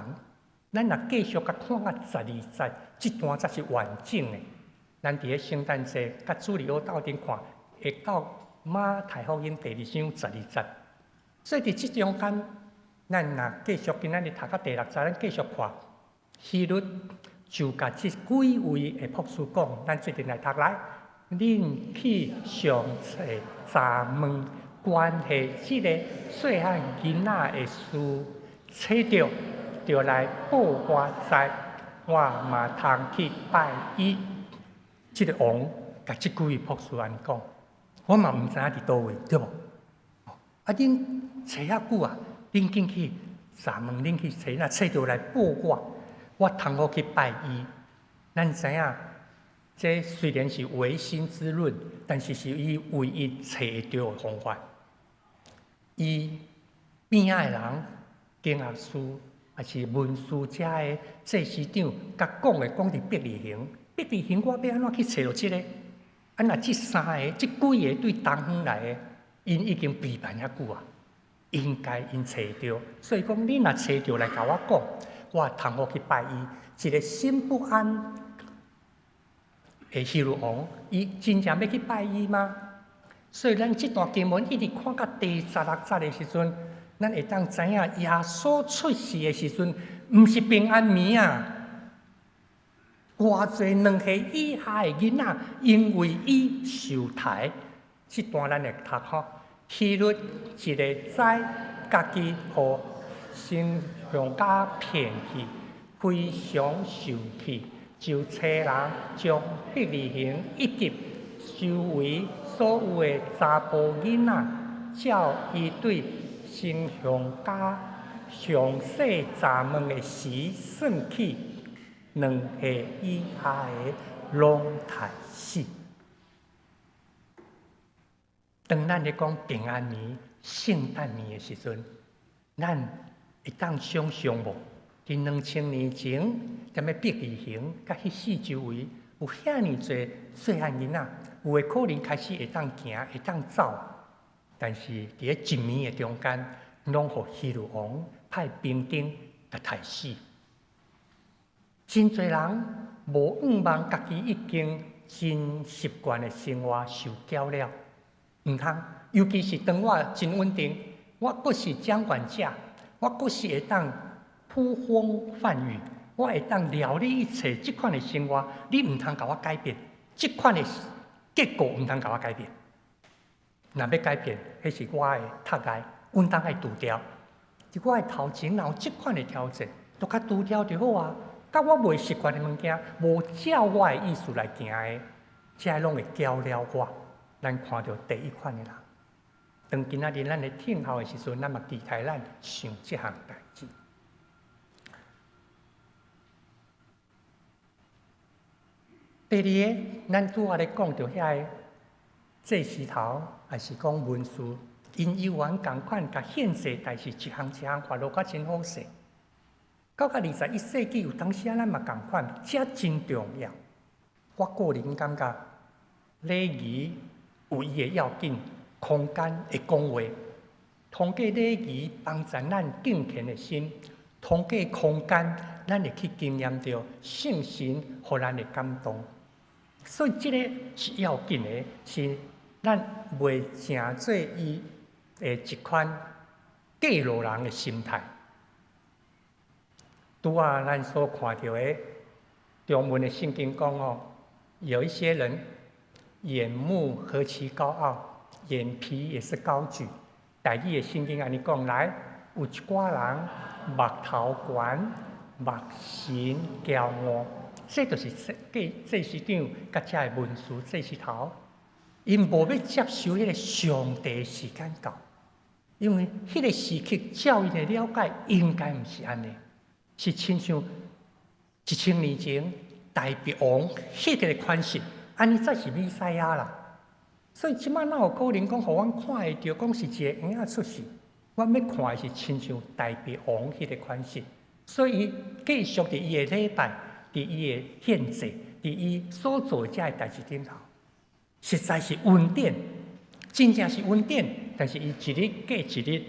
咱若繼續共看到十二節，這段才是完整的。咱佇咧聖誕節佮主日學鬥陣看，會到馬太福音第二章十二節。所以佇這中間，咱若繼續今仔日讀到第六節，咱繼續看希律就共這幾位的博士講，咱做陣來讀來，恁去詳細查問關係這个細漢囡仔的事，揣著就來報我知，我嘛通去拜伊。這个王共這幾位博士按呢講，我嘛毋知影佇佗位，對無？啊，恁揣遐久啊，恁緊去查問，恁去揣，若揣著來報我，我通好去拜伊。咱知影，這雖然是違心之論，但是是伊唯一揣會著的方法。伊邊仔的人，經學士，抑是文士遮的祭司長，共講的講佇伯利恆，伯利恆我欲按怎去揣著這个？啊，若這三个、這幾个對東方來的，𪜶已經陪伴遐久啊，應該𪜶揣著。所以講，你若揣著來共我講，我通好去拜伊。一个心不安的希律王，伊真正欲去拜伊嗎？所以咱這段經文一直看到第十六節的時陣，咱會當知影耶穌出世的時陣，毋是平安暝啊！偌濟2歲以下的囡仔，因為伊受刣。這段咱會讀吼，希律一个知家己予星象家騙去，非常受氣，就差人將伯利恆以及周圍所有的查埔囡仔，照伊對星象家詳細查問的時算起，2歲以下的攏刣死。當咱咧講平安暝、聖誕暝的時陣，咱會當想象無？佇2000年前，踮咧伯利恆，佮彼四周圍有遐爾濟細漢囡仔，有的可能開始會當行、會當走，但是佇咧一暝的中間，攏予希律王派兵丁共刣死。真濟人無向望家己已經真習慣的生活受攪了，毋通，尤其是當我真穩定，我閣是掌權者，我閣是會當呼風喚雨，我會當料理一切，這款的生活，你毋通共我改變，這款的結果毋通共我改變。若欲改變，彼是我的窒礙，阮當愛除掉。佇我的頭前，若有這款的挑戰，都較除掉就好啊。佮我袂習慣的物件，無照我的意思來行的，這攏會攪了我。咱看著第一款的人，當今仔日咱咧聽候的時陣，咱嘛期待咱想這項代誌。第二个，咱拄仔咧講著遐个祭司頭，抑是講文士，𪜶猶原仝款，共獻祭代誌一項一項發落較真好勢。到甲21世紀，有當時仔咱嘛仝款，這真重要。我個人感覺禮儀有伊的要緊，空間會講話。通過禮儀幫助咱敬虔的心，通過空間，咱會去經驗著聖神予咱的感動。所以這个是要緊的，是咱袂成做伊的一款過路人的心態。拄仔咱所看著的中文的聖經講哦，有一些人眼目何其高傲，眼皮也是高舉。台語的聖經按呢講來，有一寡人目頭懸，目神驕傲，這就是祭司長佮遮的文士祭司頭，𪜶無欲接受彼个上帝時間到，因為彼个時刻照𪜶的了解，應該毋是按呢，是親像1000年前大衛王彼个款式，按呢才是彌賽亞啦。所以這擺哪有可能講，予阮看會著，講是一个嬰仔出世？阮欲看的是親像大衛王彼个款式。所以繼續佇伊的禮拜，佇伊的獻祭，佇伊所做的這个代誌頂頭，實在是恩典，真正是恩典。但是伊一日過一日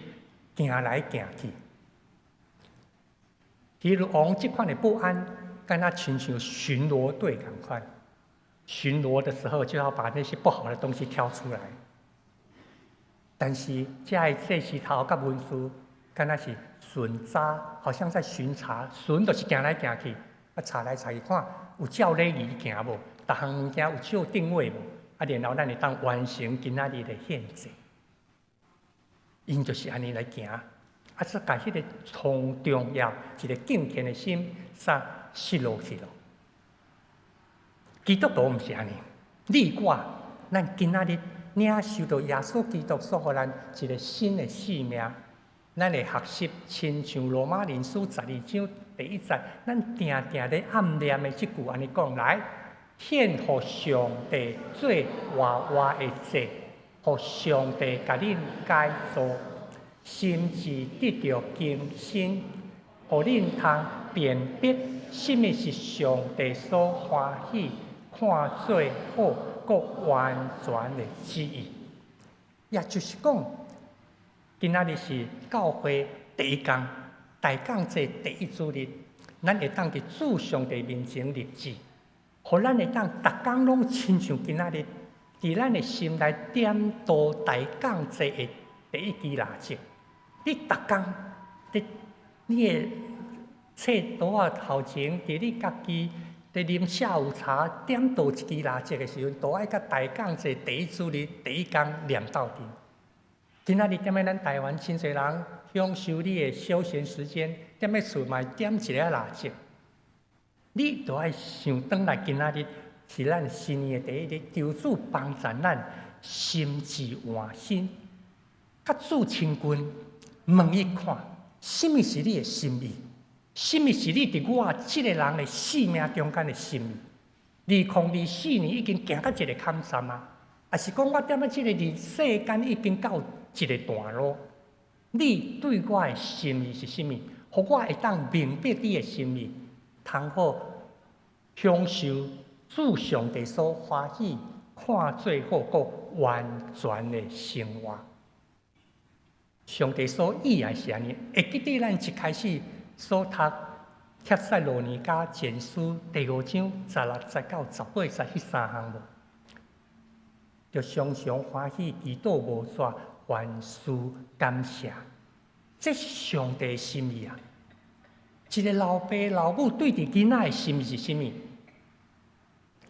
行來行去，希律王這款的不安，敢若親像巡邏隊仝款。巡邏的時候就要把那些不好的東西挑出來。但是遮的祭司頭佮文士，敢若是巡查，好像在巡查，巡就是行來行去，啊查來查去看有照禮儀行無，逐項物件有照定位無，啊然後咱會當完成今仔日的獻祭。𪜶就是按呢來行，啊，煞共彼個上重要一個敬虔的心，煞失落去囉。基督徒毋是按呢，你我，咱今仔日領受著耶穌基督所予咱一個新的生命，咱會學習親像羅馬人書12章第一節，咱定定咧暗念的這句按呢講來，獻予上帝做活活的祭，予上帝共恁改造，心志得著更新，予恁通辨別啥物是上帝所歡喜、看做好、閣完全的旨意。也就是講，今仔日是教會第一工，大降節第一主日，咱會當佇主上帝面前立志，予咱會當逐工攏親像今仔日，佇咱的心內點燈大降節的第一支蠟燭。你逐工，佇你的冊桌仔頭前，佇你家己佇啉下午茶，點燈一支蠟燭的時陣，都愛佮大降節第一主日第一工念鬥陣。今仔日踮咧咱台灣，真濟人享受你的休閒時間，踮咧厝嘛點一个蠟燭。你都愛想轉來，今仔日是咱新年的第一日，求主幫助咱心志換新，佮主親近，問伊看，啥物是你的心意？啥物是你佇我這个人的生命中間的心意？2024年已經行到一個坎站啊，抑是講我踮咧這個人世間已經到一個段落？你對我的心意是啥物？予我會當明白你的心意，通好享受主上帝所歡喜、看做好、閣完全的生活。上帝所意愛是按呢，會記得咱一開始所讀帖撒羅尼迦前書第五章16節到18節彼三項無？著常常歡喜，祈禱無煞，凡事感謝。這是上帝的心意啊！一個老爸老母對佇囡仔的心意是啥物？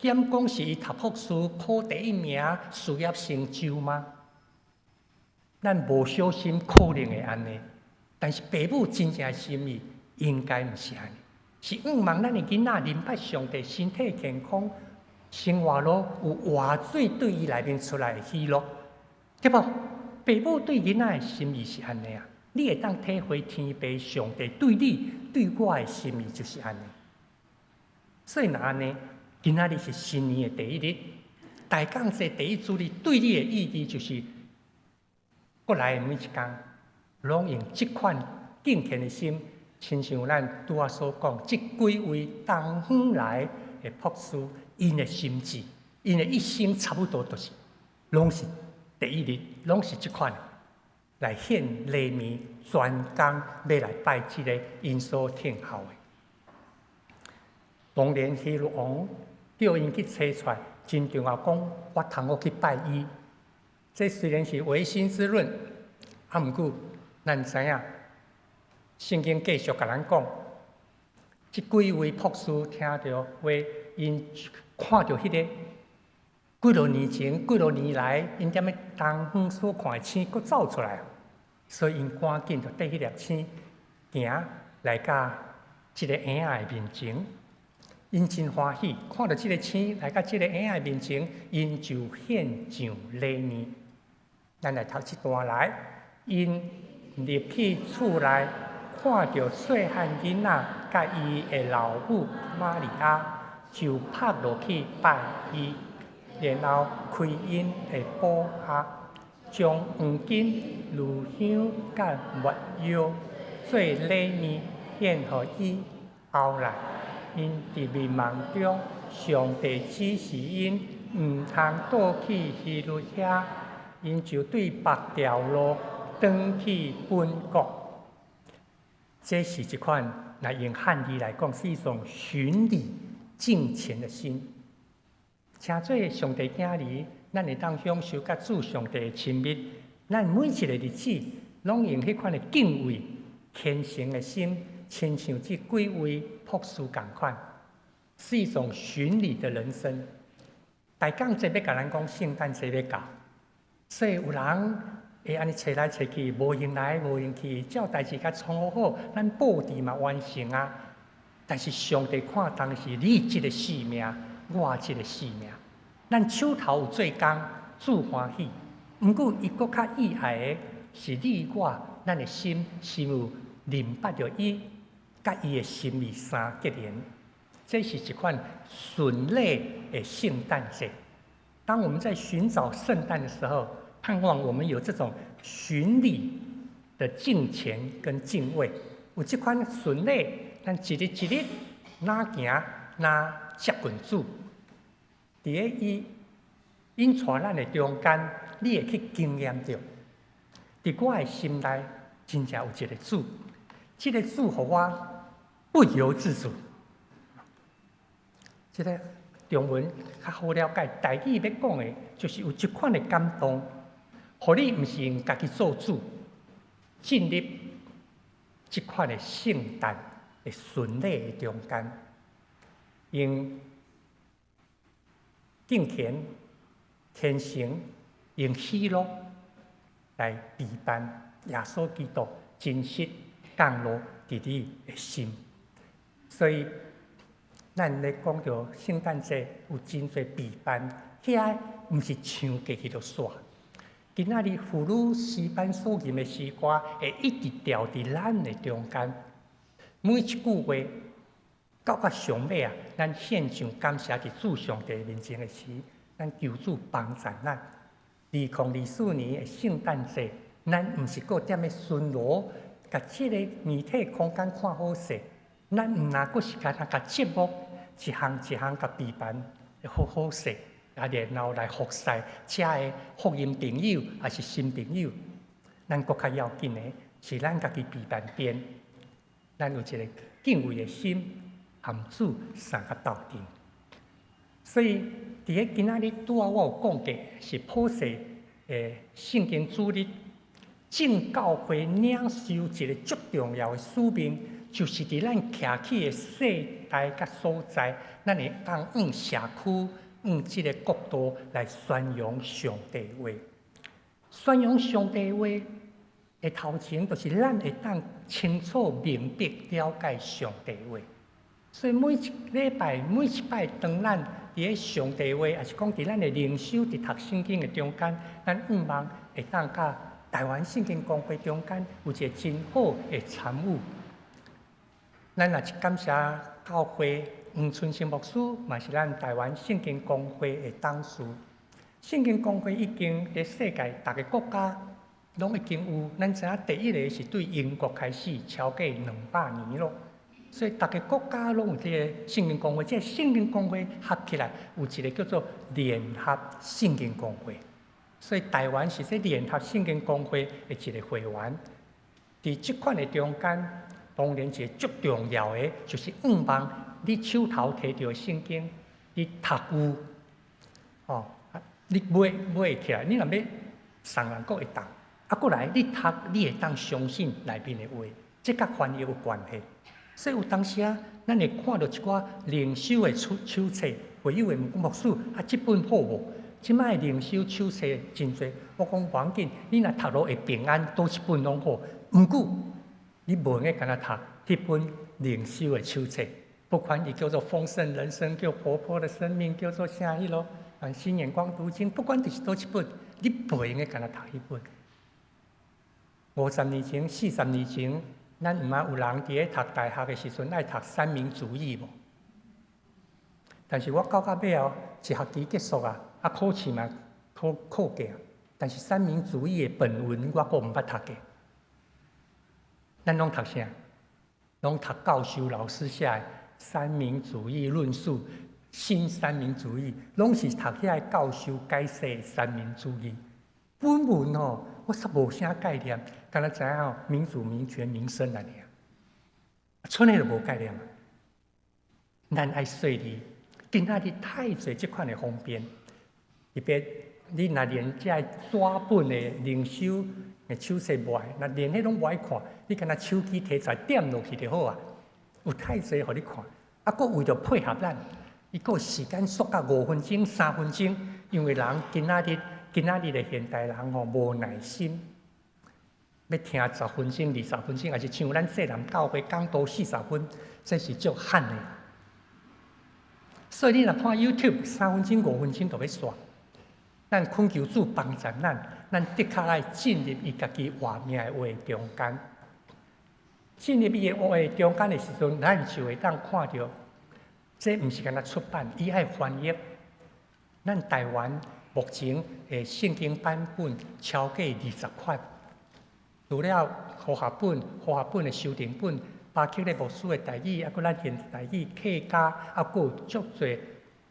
敢講是伊讀博士考第一名，事業成就嗎？咱無小心可能會按呢，但是爸母真正的心意應該毋是按呢，是向望咱的囡仔明白上帝身體健康，生活路有活水對伊內面出來的喜樂，對無？爸母對囡仔的心意是按呢啊，你會當體會天父上帝對你、對我的心意就是按呢。所以若按呢，今仔日是新年的第一日，大降節第一主日對你的意義就是，過來的每一工，攏用這款敬虔的心，親像咱拄仔所講，這幾位東方來的博士，𪜶的心志，𪜶的一生差不多都是，攏是第一日，攏是這款來獻禮物，專工欲來拜這个𪜶所聽候的。當然，希律王叫𪜶去揣出來，真重要，講我通好去拜伊。這雖然是唯心之論，啊，毋過咱知影，聖經繼續共咱講，這幾位博士聽著話，𪜶看著彼个幾若年前、幾若年來，𪜶踮咧東方所看的星，閣走出來，所以𪜶趕緊就綴彼粒星行來到這个嬰仔的面前。𪜶真歡喜，看著這个星來到這个嬰仔的面前，𪜶就獻上禮物。咱來讀這段來，𪜶入去厝內，看著細漢囡仔佮伊的老母瑪利亞，就拍落去拜伊，然後開𪜶的寶盒，將黃金、乳香佮沒藥做禮物獻予伊。後來，𪜶佇迷夢中，上帝指示𪜶毋通倒去希律遐，𪜶就對別條路轉去本國。這是一款，若用漢字來講，是一種循禮敬虔的心。稱做上帝囝兒，咱會當享受佮主上帝的親密，咱每一个日子，攏用彼款的敬畏、虔誠的心，親像這幾位博士仝款，是一種巡禮的人生。大講節欲共咱講聖誕節欲到，所以有人會按呢揣來揣去，無閒來無閒去，照代誌共創好好，咱布置嘛完成啊。但是上帝看重是你這个性命，我這个性命。咱手頭有做工，主歡喜。毋過伊閣較意愛的是你我，咱的心是有認捌著伊，佮伊的心意相結連。這是一款巡禮的聖誕節。當我們在尋找聖誕的時候，盼望我們有這種巡禮的敬虔跟敬畏。有這款巡禮，咱一日一日哪行哪接近主。佇咧伊引帶咱的中間，你會去經驗著。佇我的心內，真正有一个主，這个主予我不由自主。這个中文較好了解，台語欲講的，就是有這款的感動，予你毋是用家己做主，進入這款的聖誕的巡禮的中間，用敬虔、虔誠、用喜樂來陪伴耶穌基督真實降落佇你的心。所以，咱咧講著聖誕節有真濟陪伴，遐毋是唱過去就煞。今仔日婦女詩班所吟的詩歌，會一直調佇咱的中間。每一句話，到到上尾啊，咱獻上感謝佇主上帝面前的時，咱求主幫助咱。2024年的聖誕節，咱毋是閣踮咧巡邏，共這个硬體空間看好勢，咱毋若閣是干焦共節目一項一項共陪伴好好勢，啊，然後來服侍遮的福音朋友，抑是新朋友。咱閣較要緊的是，咱家己陪伴邊，咱有一个敬畏的心，和主相佮鬥陣。所以，佇咧今仔日拄仔我有講過，是普世的聖經主日，眾教會領受一个足重要的使命，就是佇咱徛起的世代佮所在，咱會當按社區、按這个國度來宣揚上帝話。宣揚上帝話的頭前，就是咱會當清楚明白了解上帝話。所以每一禮拜、每一擺，當咱佇咧上帝話，抑是講佇咱的靈修、佇讀聖經的中間，咱向望會當佮台灣聖經公會中間有一个真好的參與。咱也是感謝教會黃春生牧師，嘛是咱台灣聖經公會的董事。聖經公會已經佇世界逐个國家攏已經有，咱知影第一个是對英國開始，超過200年咯。所以，逐个國家攏有這个聖經公會，這个聖經公會合起來有一个叫做聯合聖經公會。所以，台灣是這聯合聖經公會的一个會員。佇這款的中間，當然一个足重要的，就是向望你手頭提著的聖經，你讀有，哦，你買買起來，你若欲送人閣會當，啊，閣來你讀，你會當相信內面的話，這佮翻譯有關係。所以有當時啊，咱會看著一寡靈修的手冊，會友會問講牧師啊，這本好無？這擺的靈修手冊真濟，我講無要緊，你若讀落會平安，佗一本攏好。毋過你無閒會干焦讀彼本靈修的手冊，不管伊叫做豐盛人生，叫活潑的生命，叫做啥彼囉，啊，新眼光讀經，不管佇佗一本，你袂用得干焦讀彼本。50年前、40年前，咱毋捌有人佇咧讀大學的時陣愛讀三民主義無？但是我到到尾後一學期結束啊，啊考試嘛考考過啊，但是三民主義的本文我閣毋捌讀過。咱攏讀啥？攏讀教授老師寫的《三民主義論述》、新三民主義，攏是讀遐个教授解釋三民主義。本文吼，我實無啥概念，干焦知影吼，民主、民權、民生按呢爾，賰彼就無概念。咱愛細膩，今仔日太濟這款的方便，特別你若連這紙本的靈修的手冊無愛，若連彼攏無愛看，你干焦手機提出來點落去就好啊。有太濟予你看，啊，閣為著配合咱，伊閣時間縮到5分鐘、3分鐘，因為人今仔日的現代人吼無耐心，欲聽10分鐘、20分鐘，抑是像咱濟南教會講道40分，這是足罕的。所以你若看 YouTube，3分鐘、5分鐘就欲煞。咱懇求主幫助咱，咱的確愛進入伊家己活命的話中間。進入伊的話中間的時陣，咱就會當看著，這毋是干焦出版，伊愛翻譯。咱台灣目前的聖經版本超過20款，除了和合本、和合本的修訂本、巴克禮牧師的台語，啊，閣咱現代語客家，啊，閣有足濟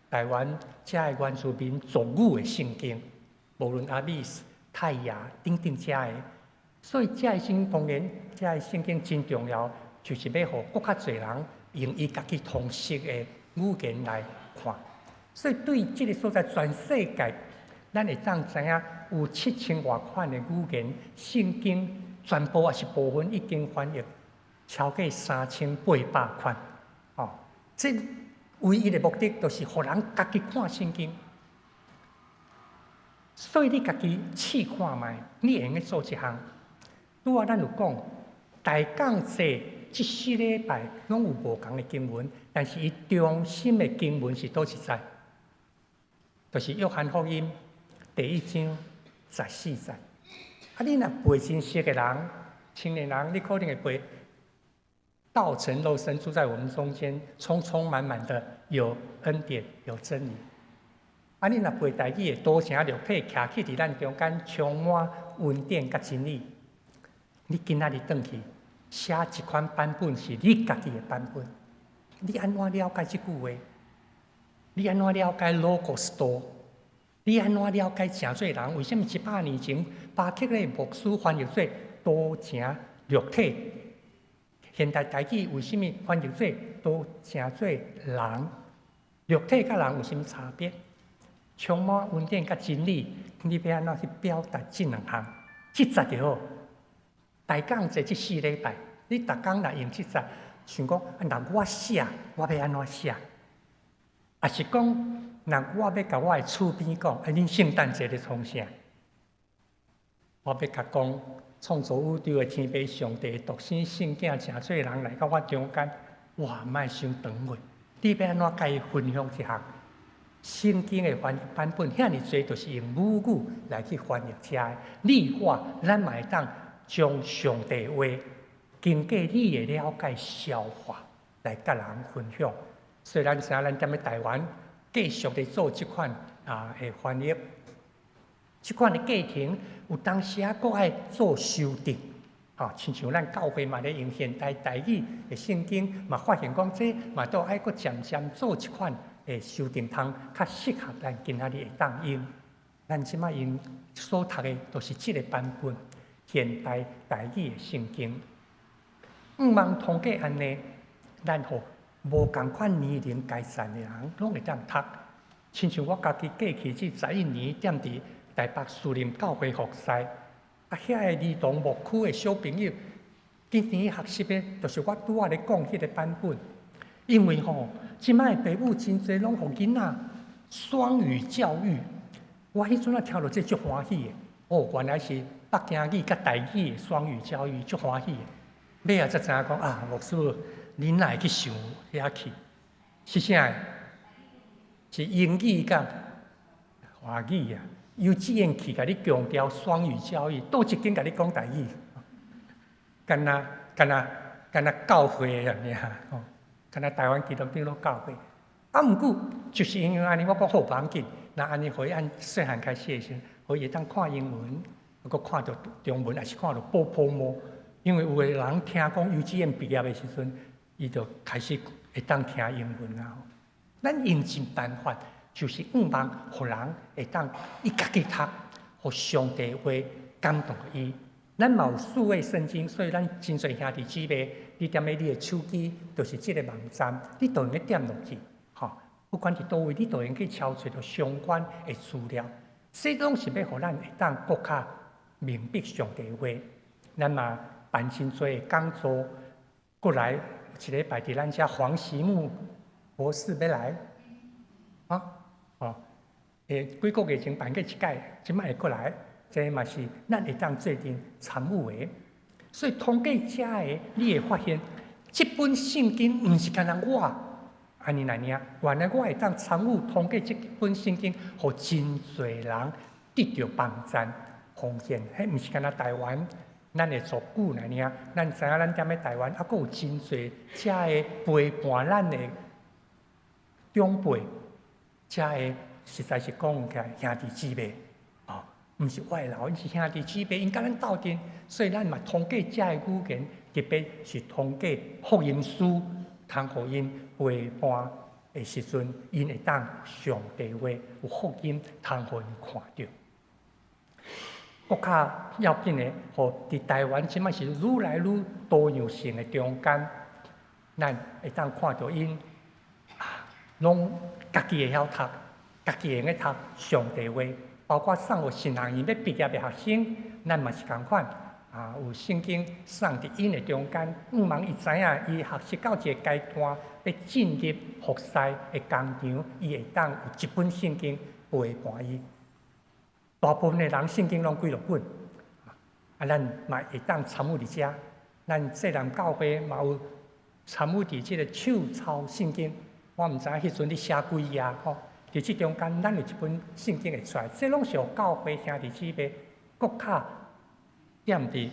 台灣遮的原住民族語的聖經，無論阿美斯、泰雅等等遮的，所以遮的聖經當然，遮的聖經真重要，就是欲予閣較濟人用伊家己通識的語言來看。所以對這个所在，全世界，咱會當知影有7000外款的語言聖經，全部抑是部分已經翻譯超過3800款。哦，這唯一的目的就是予人家己看聖經。所以你家己試看覓，你會用得做這項。拄仔咱有講，大講節這四禮拜攏有無仝的經文，但是伊中心的經文是佗一節？就是約翰福音第1章14節。啊，你若背真熟的人，青年人，你可能會背。道成肉身住在我們中間，充充滿滿的有恩典有真理。啊，你若背台語的，道成肉體徛起佇咱中間，充滿恩典佮真理。你今仔日轉去寫一款版本是你家己的版本，你按怎了解這句話？你按怎了解 Logos 道？你按怎了解誠濟人？為啥物100年前巴克禮牧師翻譯做道成肉體？現代台語為啥物翻譯做道成做人？肉體佮人有啥物差別？充滿恩典佮真理，你欲按怎去表達這兩項？這節就好。大講節這四禮拜，你逐工若用這節，想講，若我寫，我欲按怎寫？抑是講，若我欲共我的厝邊講，啊，恁聖誕節咧創啥？我欲共講，創造宇宙的天父上帝獨生聖囝，成做人來到我中間，哇，莫傷長話。你欲按怎共伊分享這項？聖經的翻版本遐爾濟，就是用母語來去翻譯遮的。你我咱嘛會當將上帝話經過你的了解消化，來佮人分享。雖然知影咱踮咧台灣繼續咧做這款啊的翻譯，這款的過程有當時啊，閣愛做修訂。吼，親像咱教會嘛咧用現代台語的聖經，嘛發現講這嘛都愛閣漸漸做一款的修訂，通較適合咱今仔日會當用。咱這擺用所讀的都是這个版本現代台語的聖經。向望通過按呢，咱予無仝款年齡階層的人攏會當讀。親像我家己過去這11年踮佇台北樹林教會服侍，啊，遐个兒童牧區的小朋友，今年學習的，就是我拄仔咧講彼个版本。因為吼，這擺的爸母真濟攏予囡仔雙語教育，我彼陣仔聽著這足歡喜的。哦，原來是北京語佮台語的雙語教育，足歡喜的。尾仔才知影講啊，牧師，恁哪會去想遐去？是啥？是英語佮華語啊？幼稚園去共你強調雙語教育，佗一間共你講台語，敢若敢若敢若教會爾吼，敢若台灣基督長老教會。啊，毋過就是因為按呢，我講好無要緊，若按呢，予伊按細漢開始的時陣，予伊會當看英文，閣看著中文，抑是看著寶寶毛。因為有的人聽講幼稚園畢業的時陣，伊就開始會當聽英文啊。咱用盡辦法，就是向望予人會當伊家己讀，予上帝話感動伊。咱嘛有數位聖經，所以咱真濟兄弟姊妹，你踮咧你的手機，就是這个網站，你都會用點落去，吼。不管佇佗位，你都會用去抄揣著相關的資料。這攏是欲予咱會當閣較明白上帝話。咱嘛辦真濟講座，過來一禮拜佇咱遮黃錫木博士欲來，啊，哦，幾個月前辦過一擺，這擺會過來，這嘛是咱會當做陣參與的。所以通過遮个，你會發現，這本聖經毋是干焦我按呢爾爾，原來我會當參與通過這本聖經，予真濟人得著幫贊奉獻。彼毋是干焦台灣，咱的族語爾爾，咱知影咱踮咧台灣，猶閣有真濟遮个陪伴咱的長輩，遮个實在是講起來兄弟姊妹，哦，毋是外勞，𪜶是兄弟姊妹，𪜶佮咱鬥陣，所以咱嘛通過遮个語言，特別是通過福音書，通予𪜶陪伴的時陣，𪜶會當上帝話有福音，通予𪜶看著。閣較要緊的，予佇台灣這擺是愈來愈多樣性的中間，咱會當看著𪜶啊，攏家己會曉讀，家己會用得讀上帝話，包括送予神學院欲畢業的學生，咱嘛是仝款啊，有聖經送佇𪜶的中間，向望伊知影，伊學習到一個階段，欲進入服侍的工場，伊會當有一本聖經陪伴伊。大部分的人聖經攏幾落本，啊，咱嘛會當參與佇遮，咱濟南教會嘛有參與佇這個手抄聖經。我毋知影彼陣你寫幾頁吼，佇這中間，咱有一本聖經會出來，這攏是予教會兄弟姊妹閣較踮佇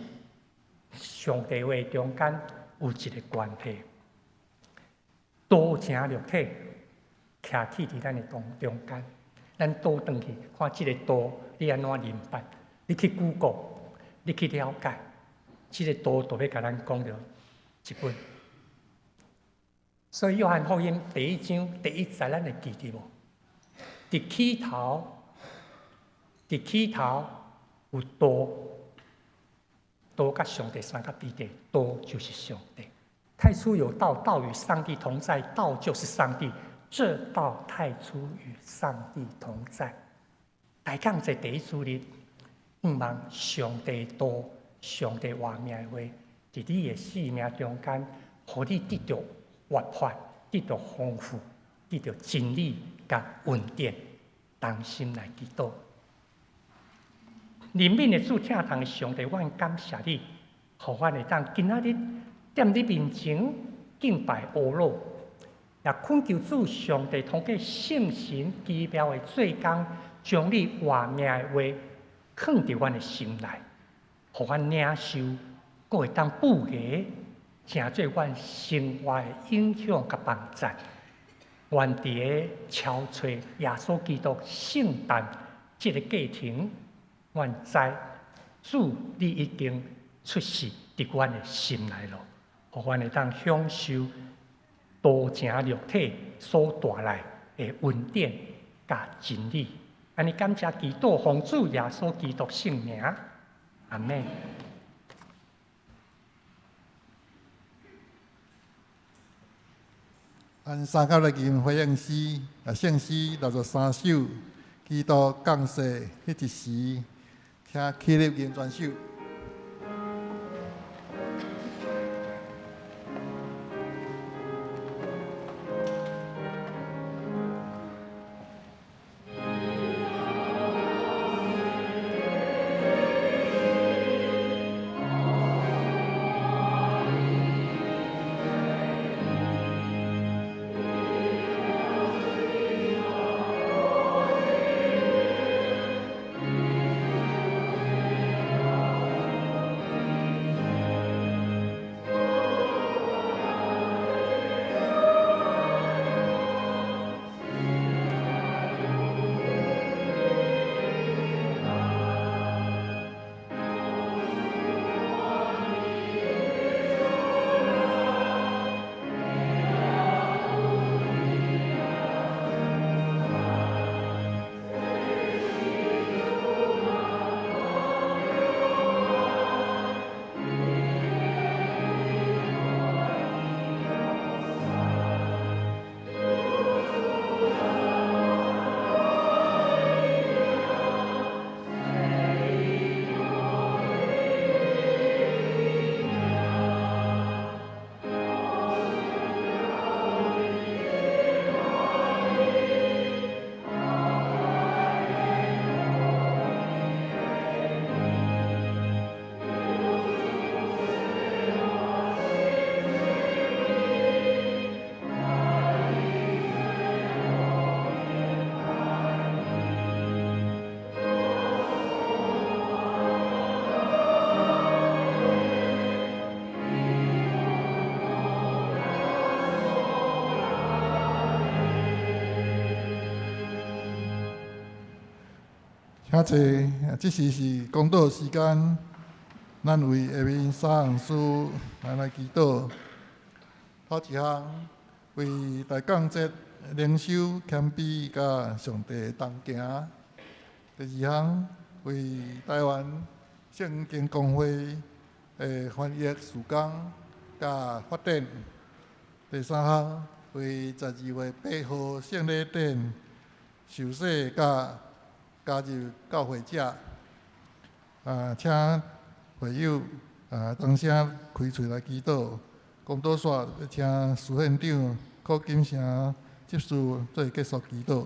上帝話中間有一個關係，道成肉體，徛起佇咱的當中間，咱倒轉去看這個道，你按怎認捌？你去 Google，你去了解，這個道就欲共咱講著一本。所以約翰福音第一章第一節，咱會記得無？佇起頭有道，道佮上帝相佮比對，道就是上帝。太初有道，道與上帝同在，道就是上帝。這道太初與上帝同在。大講這第一主日，向望上帝道、上帝活命的話，佇你的生命中間，予你得著活潑，得著豐富，得著真理佮恩典，同心來祈禱。憐憫的主，疼痛的上帝，阮感謝你，予阮會當今仔日踮你面前敬拜阿魯，也懇求主上帝通過聖神奇妙的做工，將你活命的話囥佇阮的心內，予阮領受，閣會當布下，成做阮生活的影響佮幫贊。願佇个超揣耶穌基督聖誕這个過程，阮知主你已經出世佇阮的心內咯，予阮會當享受道成肉體所帶來的恩典佮真理。按呢感謝祈禱，奉主耶穌基督聖名，阿們。按三甲來吟回應詩，啊，聖詩63首，基督降世彼一時，請起立吟全首。较济，这时是讲道时间，咱为下面三项事来祈祷。头一项，为大降节灵修谦卑佮上帝同行；第二项，为台湾圣经公会的翻译事工佮发展；第三项，为12月8号圣礼典受洗佮加入教会者。请会友同声开喙来祈祷。讲道煞，请司院长柯金城执事做结束祈祷。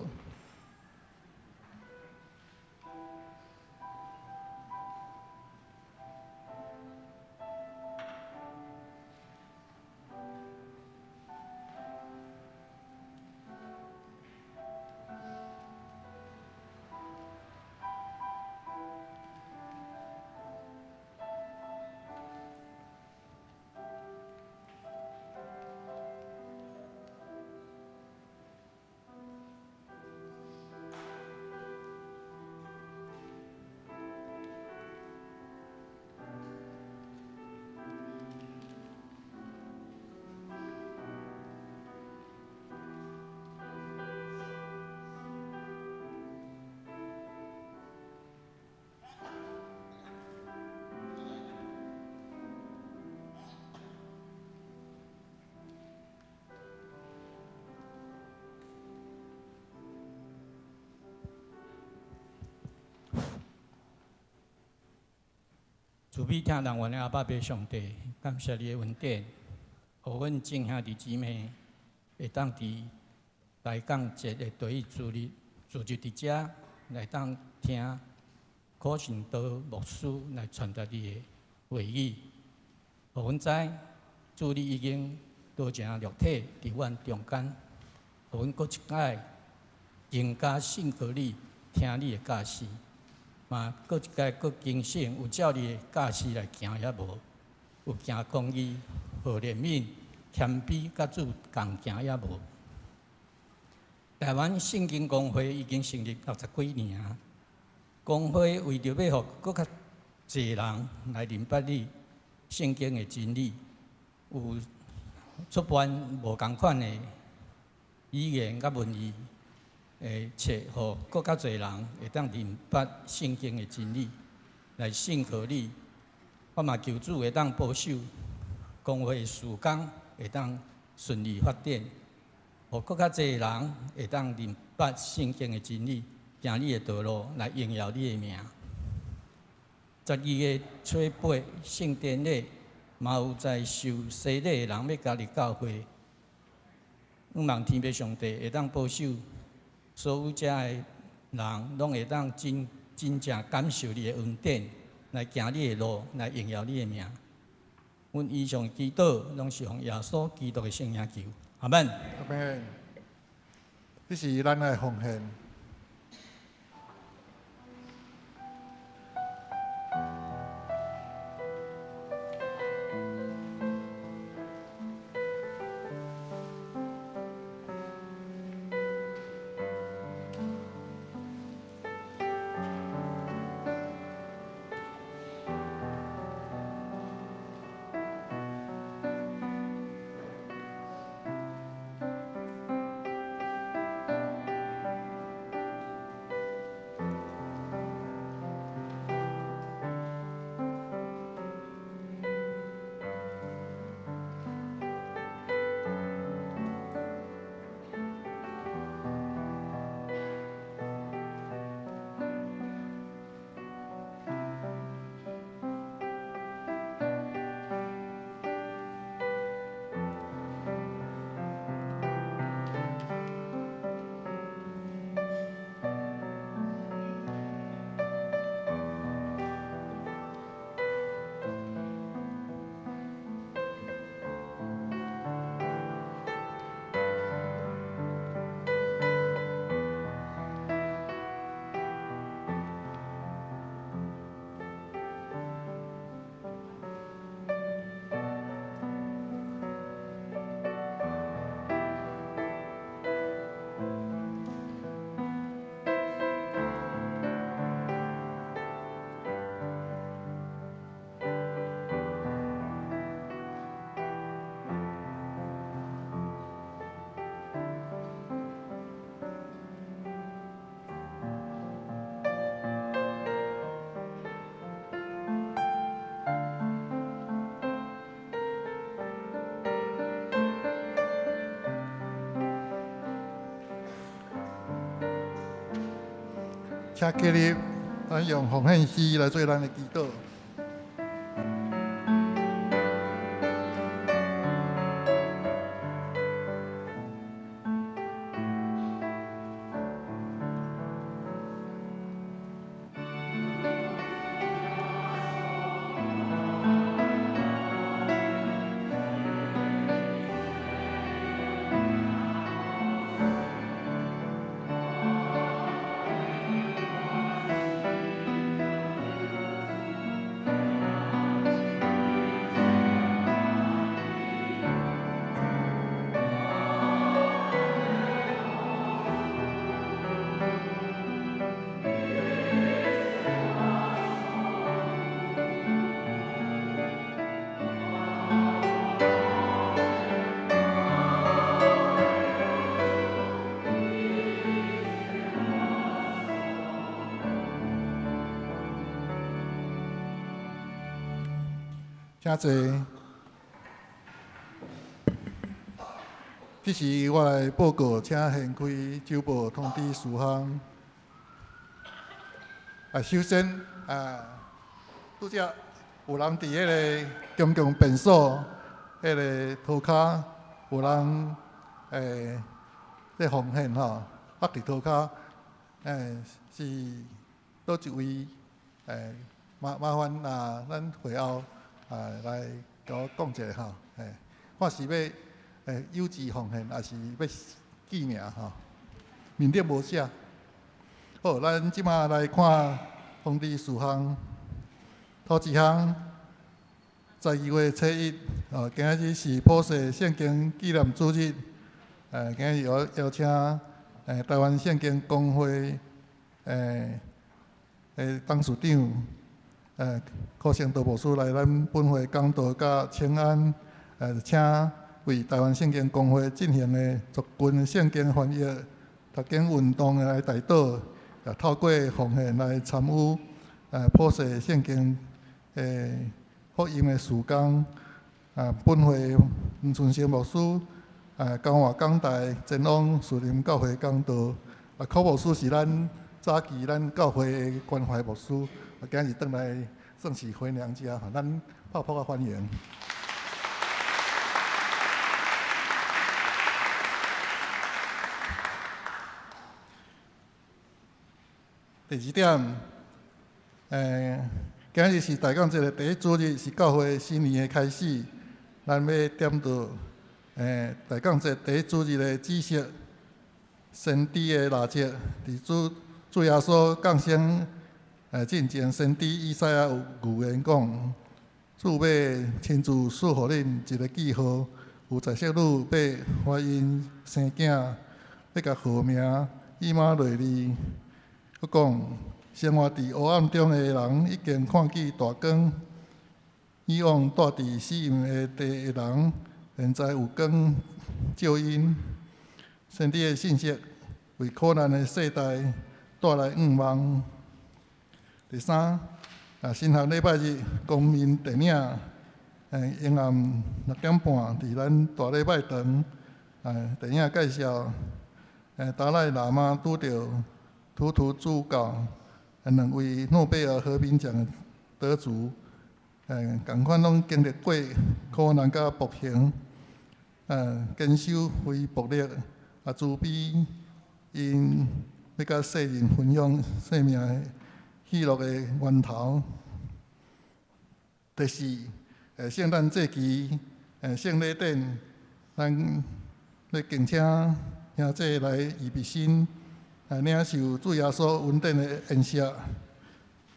慈悲疼人阮的阿爸父上帝，感谢你的恩典，予阮众兄弟姊妹会当伫大降节的第一主日，聚集伫遮来当听可信道牧师来传达你的话语，予阮知主你已经道成肉体伫阮中间，予阮阁一摆更加信靠你，听你的教示。嘛，阁一摆阁警醒，有照你的教示来行抑无？有行公义、好怜悯、谦卑，佮主仝行抑无？台湾圣经公会已经成立60几年啊。公会为著欲予阁较济人来认捌你圣经的真理，有出版无仝款的语言佮文字的册，予阁较济人会当认捌圣经的真理，来信靠你。我嘛求主会当保守公会事工会当顺利发展，予阁较济人会当认捌圣经的真理，行你的道路来荣耀你的名。12月初8圣典礼，嘛有在受洗礼的人欲加入教会，向望天父上帝会当保守所有遮的人，拢会当真真正感受你的恩典，来行你的路，来荣耀你的名。阮以上祈祷，拢是奉耶稣基督的圣名求，阿门。阿门。这是咱的奉献。請起立，咱用奉獻詩來做咱的祈禱。請坐。這時我來報告，請現開周報通知事項。首先，拄才有人佇彼个公共便所，彼个塗跤有人咧奉獻吼，佇塗跤，是佗一位麻煩啊，咱會後來共我講一下吼，看是欲有志奉獻，抑是欲記名吼，面頂無寫。好，咱這馬來看通知事項。頭一項，12月初一，今仔日是普世聖經紀念主日。今日我邀請台灣聖經公會董事長柯勝道牧師來咱本會講道佮請安，請為台灣聖經公會進行的族群聖經翻譯讀經運動來代禱，也透過奉獻來參與普世聖經福音的事工。本會黃春生牧師，江華港大前往樹林教會講道。柯牧師是咱早期咱教會的關懷牧師，今日轉來算是回娘家，咱拍噗仔歡迎。第二點，今日是大港節的第一主日，是教會新年的開始。咱欲點著，大港節第一主日的紫色先知的蠟燭，佇主耶穌降生進前，先知以賽亞有預言講，主欲親自賜予恁一个記號，有在色女欲懷孕生囝，欲共號名以馬內利。閣講，生活佇黑暗中的人已經看見大光，以往蹛佇死蔭的地的人，現在有光照𪜶。先知的信息為苦難的世代帶來盼望。第三，神學禮拜日公民電影，下暗6點半佇咱大禮拜堂，電影介紹，達賴喇嘛拄著圖圖主教，兩位諾貝爾和平獎得主，仝款攏經歷過苦難佮暴行，堅守非暴力，慈悲，𪜶欲佮世人分享生命的喜樂的源頭。第四，聖誕節期，聖禮典，咱欲敬請兄弟來預備身，來領受主耶穌恩典的筵席。下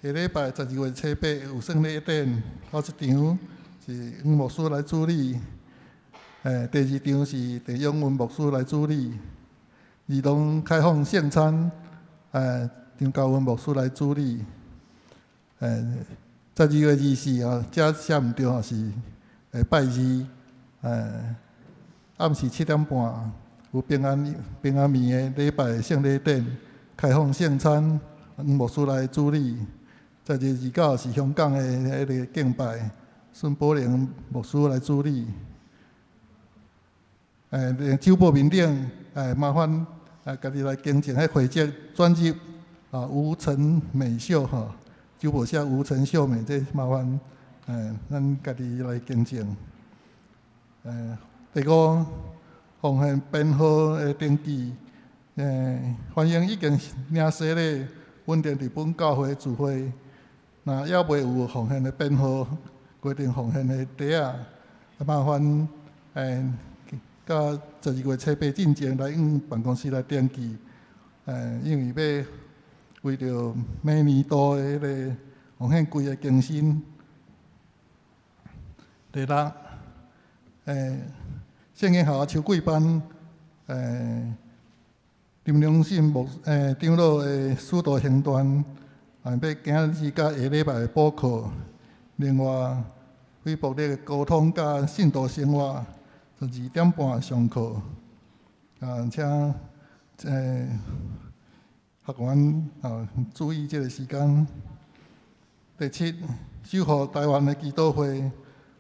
禮拜12月初八有聖禮典，頭一場是黃牧師來主禮，第二場是鄭永文牧師來主禮。兒童開放聖餐，張嘉文牧師來主禮。12月24號，這寫毋對吼，是拜二，暗時7點半有平安暝的禮拜聖禮典，開放聖餐，黃牧師來主禮。12月29是香港的彼个敬拜，孫寶玲牧師來主禮。周報面頂，麻煩家己來更正彼回則轉入啊吳陳美秀吼，周博寫吳陳秀美，這麻煩咱家己來見證。第五，奉獻編號的登記，歡迎已經領洗禮、穩定佇本教會聚會，若猶未有奉獻的編號，規定奉獻的袋仔，麻煩到12月初8進前來阮辦公室來登記。因為欲為著每年度的彼个奉獻櫃的更新。第六，聖經學校秋季班，林良信牧長老的使徒行傳，欲今仔日佮下禮拜的補課。另外，非暴力的溝通佮信徒生活，12點半上課。啊，請學員啊注意這个時間。第七，守護台灣的祈禱會，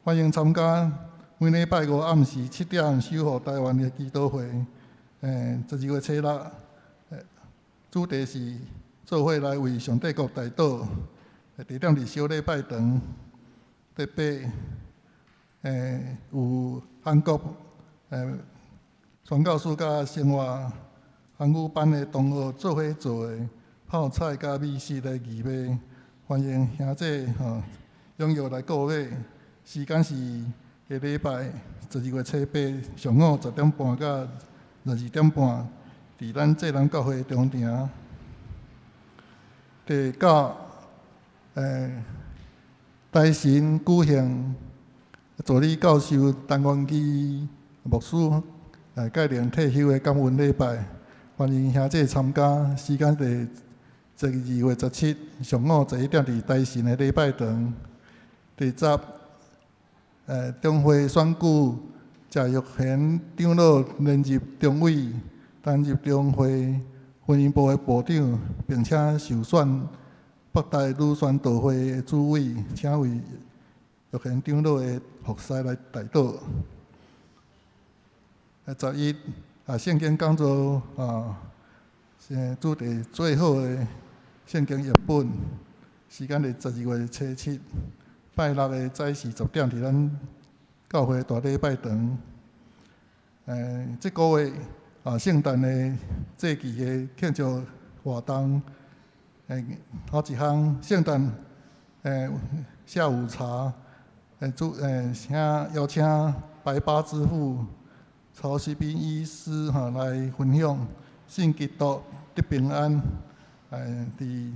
歡迎參加每禮拜五暗時7點守護台灣的祈禱會。12月初6，主題是做伙來為上帝國代禱。地點佇小禮拜堂。第八，有韓國傳教士佮生活韓語班的同學做伙做的泡菜佮美食的義賣，歡迎兄弟吼踴躍來購買。時間是下禮拜12月初8上午10點半到12點半，佇咱濟南教會中庭。第九，台神舉行助理教授陳元基牧師屆齡退休的感恩禮拜，歡迎兄弟參加。時間佇12月17上午11點佇台神的禮拜堂。第十，中會選舉謝玉賢長老連任中委，擔任中會婚姻部的部長，並且受選北台女宣道會的主委，請為玉賢長老的服侍來代禱。11啊，聖經講座啊，主題最好的聖經譯本，時間佇12月初7，拜六的早時10點，佇咱教會大禮拜堂。這個月啊，聖誕的節期的慶祝活動，頭一項聖誕下午茶，請邀請白巴之父曹錫斌醫師哈來分享信基督得平安。佇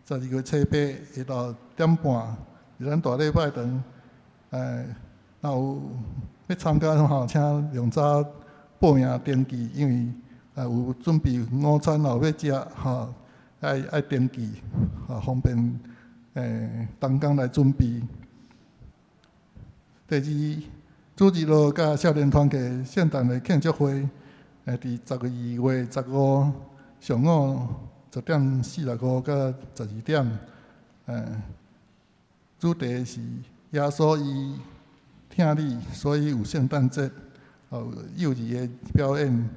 12月初8下晝點半，佇咱大禮拜堂。若有欲參加吼，請盡早報名登記，因為有準備午餐有欲食吼，愛登記，方便同工來準備。第二，主日學佮少年團契聖誕的慶祝會，佇12月15上午10點45到12點，主題是耶穌伊疼你，所以有聖誕節，有幼兒的表演，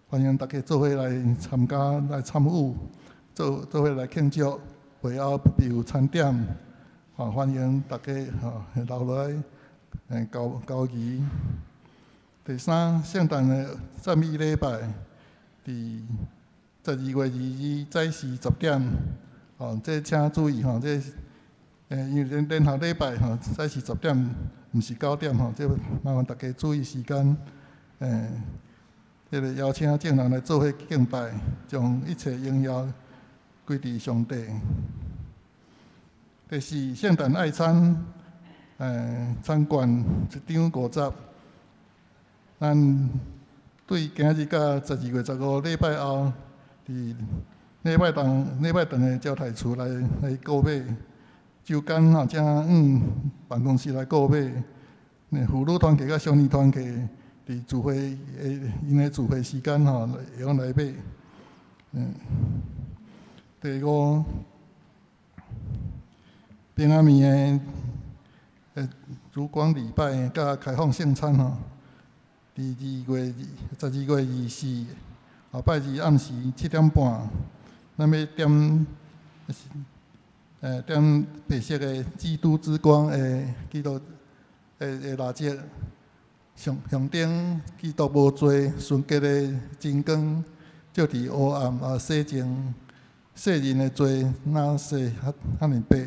歡迎大家做伙來參加來參與，做伙來慶祝，會後必有餐點，歡迎大家留落來交交誼。第三，聖誕的讚美禮拜，佇12月22早時10點，這請注意吼，這因為聯合禮拜吼，早時10點，毋是9點吼，這麻煩大家注意時間。這个邀請眾人來做伙敬拜，將一切榮耀歸佇上帝。第四，聖誕愛餐，餐券一張50。咱對今日到12月15禮拜後，佇禮拜堂的招待處來購買。週間吼，請往辦公室來購買。婦女團契佮少年團契，佇聚會的𪜶的聚會時間吼，會用來買。第五，平安暝的燭光禮拜佮開放聖餐吼，佇12月24，後拜二暗時7點半，咱欲點點白色的基督之光的基督的蠟燭，象徵基督無罪純潔的真光，照佇黑暗啊，洗淨世人的罪，若洗遐爾白。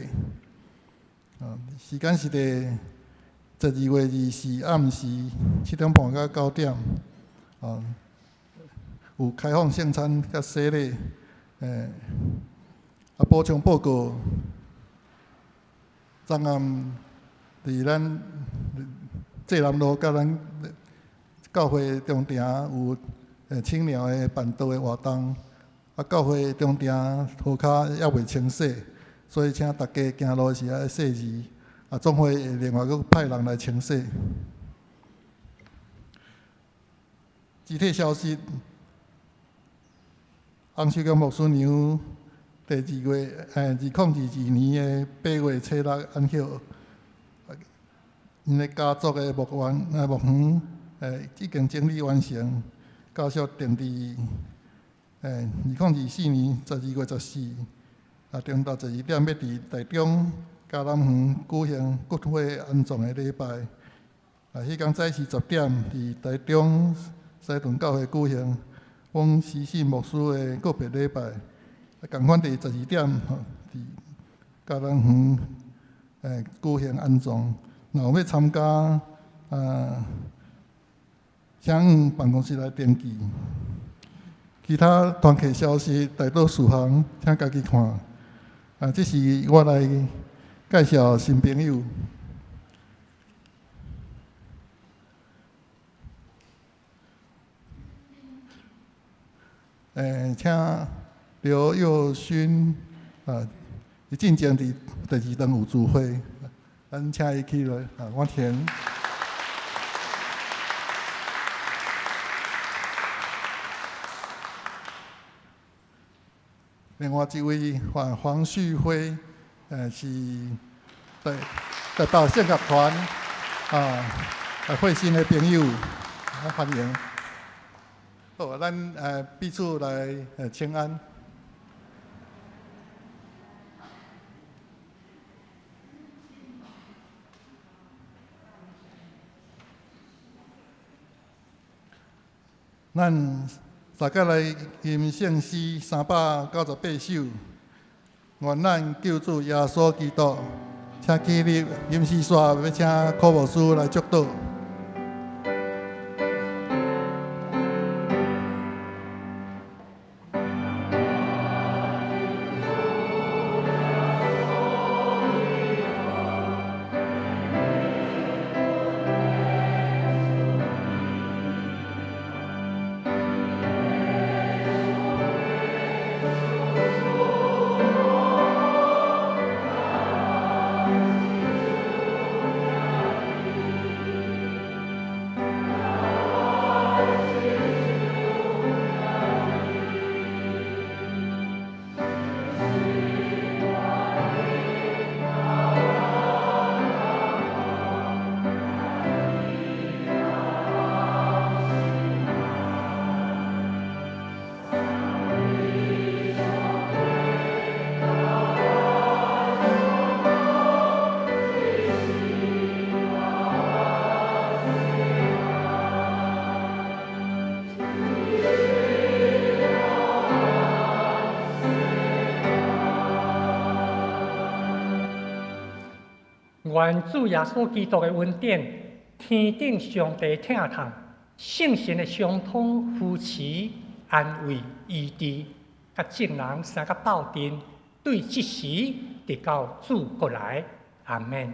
啊，時間是佇12月24暗時7點半到9點，啊，有開放聖餐佮洗禮，啊，補充報告，昨暗佇咱濟南路佮咱教會中庭有青鳥的辦桌的活動，啊，教會中庭塗跤猶未清洗，所以請大家行路時愛細膩。啊，總會會另外閣派人來清洗。具體消息，洪秀強牧師娘第二月，2022年的8月初6安息，𪜶的家族的墓園，墓園，已經整理完成，家屬定佇2024年12月14，啊，中晝12點欲佇台中嘉南園舉行骨灰安葬的禮拜。啊，彼工早時10點佇台中西屯教會舉行翁時信牧師的告別禮拜。啊，仝款佇12點吼，佇嘉南園舉行安葬。若有欲參加，啊，請辦公室來登記。其他團契消息大多事項，請家己看。啊，這是我來介紹新朋友。請劉佑勳啊，伊進前佇第二堂有聚會，咱請伊起來啊，我填。另外一位黃黃旭輝，是台北聖樂團啊，會新的朋友，歡迎。好，咱彼此來請安。咱大家來吟聖詩398首，願咱救主耶穌基督，請起立，吟詩煞欲請柯牧師來祝禱。願主耶穌基督的恩典，天頂上帝疼痛，聖神的相通扶持、安慰、醫治，佮眾人三個鬥陣，對這時直到主閣來，阿們。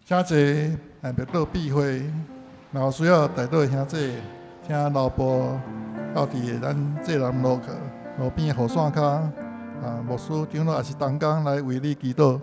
請坐，默禱閉會。若有需要代禱的兄弟，請留步到佇咱濟南路路邊雨傘跤，啊，牧師長老抑是同工來為你祈禱。